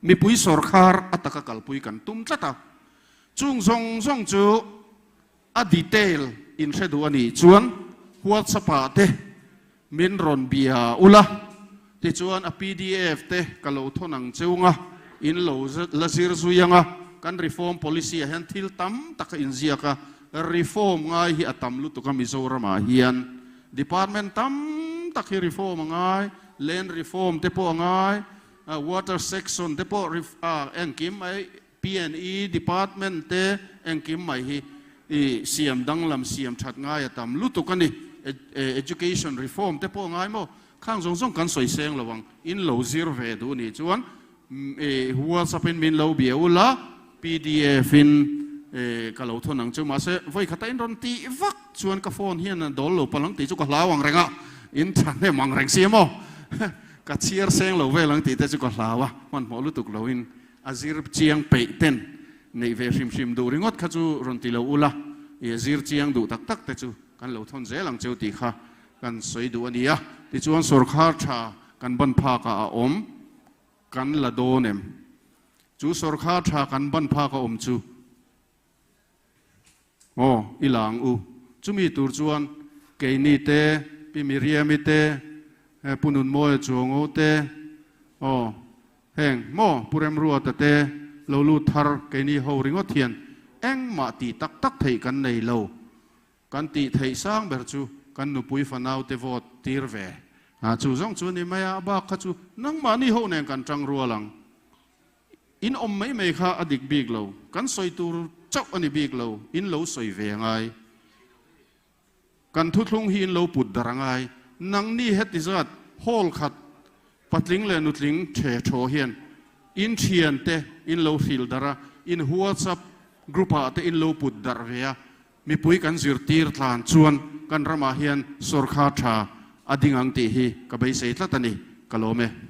mipui sawrkhar a taka kalpui kan tum tlat a. Chung zawng zawng chu a detail in hre duh a nih chuan WhatsApp ah te min rawn bia ula, tichuan a pdf te ka lo thawn ang cheu nga, in lo la zir zui ang a, kan reform policy ah hian thil tam tak a inziak a, reform ngai hi a tam lutuk a Mizoram ah hian department tam tak hi reform a ngai, land reform te pawh a ngai, water section te pawh engkim mai PNE department te engkim mai hi i siam danglam siam that ngai a tam lutuk a ni. Education reform te pawh a ngai maw? Khang zawng zawng kan sawi seng lo ang. In lo zir ve duh nih chuan WhatsApp in min lo bia ula, pdf in ka lo thawn ang chu. Mahse vawi khata in rawn tih vak chuan ka phone hian a dawl lo palh ang tih chu ka hlau ang reng a, in thahnem ang reng si maw? Ka chhiar seng lo vel ang tih te chu ka hlau a, hmanhmawh lutuk loin A zir chiang peih ten neih ve hrim hrim duh ringawt kha chu rawn ti lo ula, i a zir chiang duh tak tak te chu kan lo thawn zel ang cheu tih kha kan sawi duh a ni a. Tichuan sawrkhar tha kan ban phakah a awm kan la dawn em? Chu sawrkhar tha kan ban phaka awm chu Aw, i la ang u. Chumi tur chuan keini te, Pi Miriami te, Pu Nunmawia Chuango te, aw, heng maw Pu Remruata te lo lut thar keini ho ringawt hian engmah tih tak tak theih kan nei lo. Kan tih theih sang ber chu kan nupui fanau te vote tir ve. Chu zawng chu ni mai a, a bak kha chu nangmahni ho nen kan tang rual ang. In awm mai mai kha a dik bik lo, kan sawi tur chauh a ni bik lo, in lo sawi ve a ngai. Kan thuthlung hi in lo put darh a ngai. Nangni heti zat hall khat patling leh nutling the thaw hian in thiante in lo hril darh a, in WhatsApp group ah te in lo put darh ve a, mipui kan zirtir tlan chuan kan ramah hian sawrkhar tha a ding ang tih hi ka beisei tlat a ni. Ka lawm e.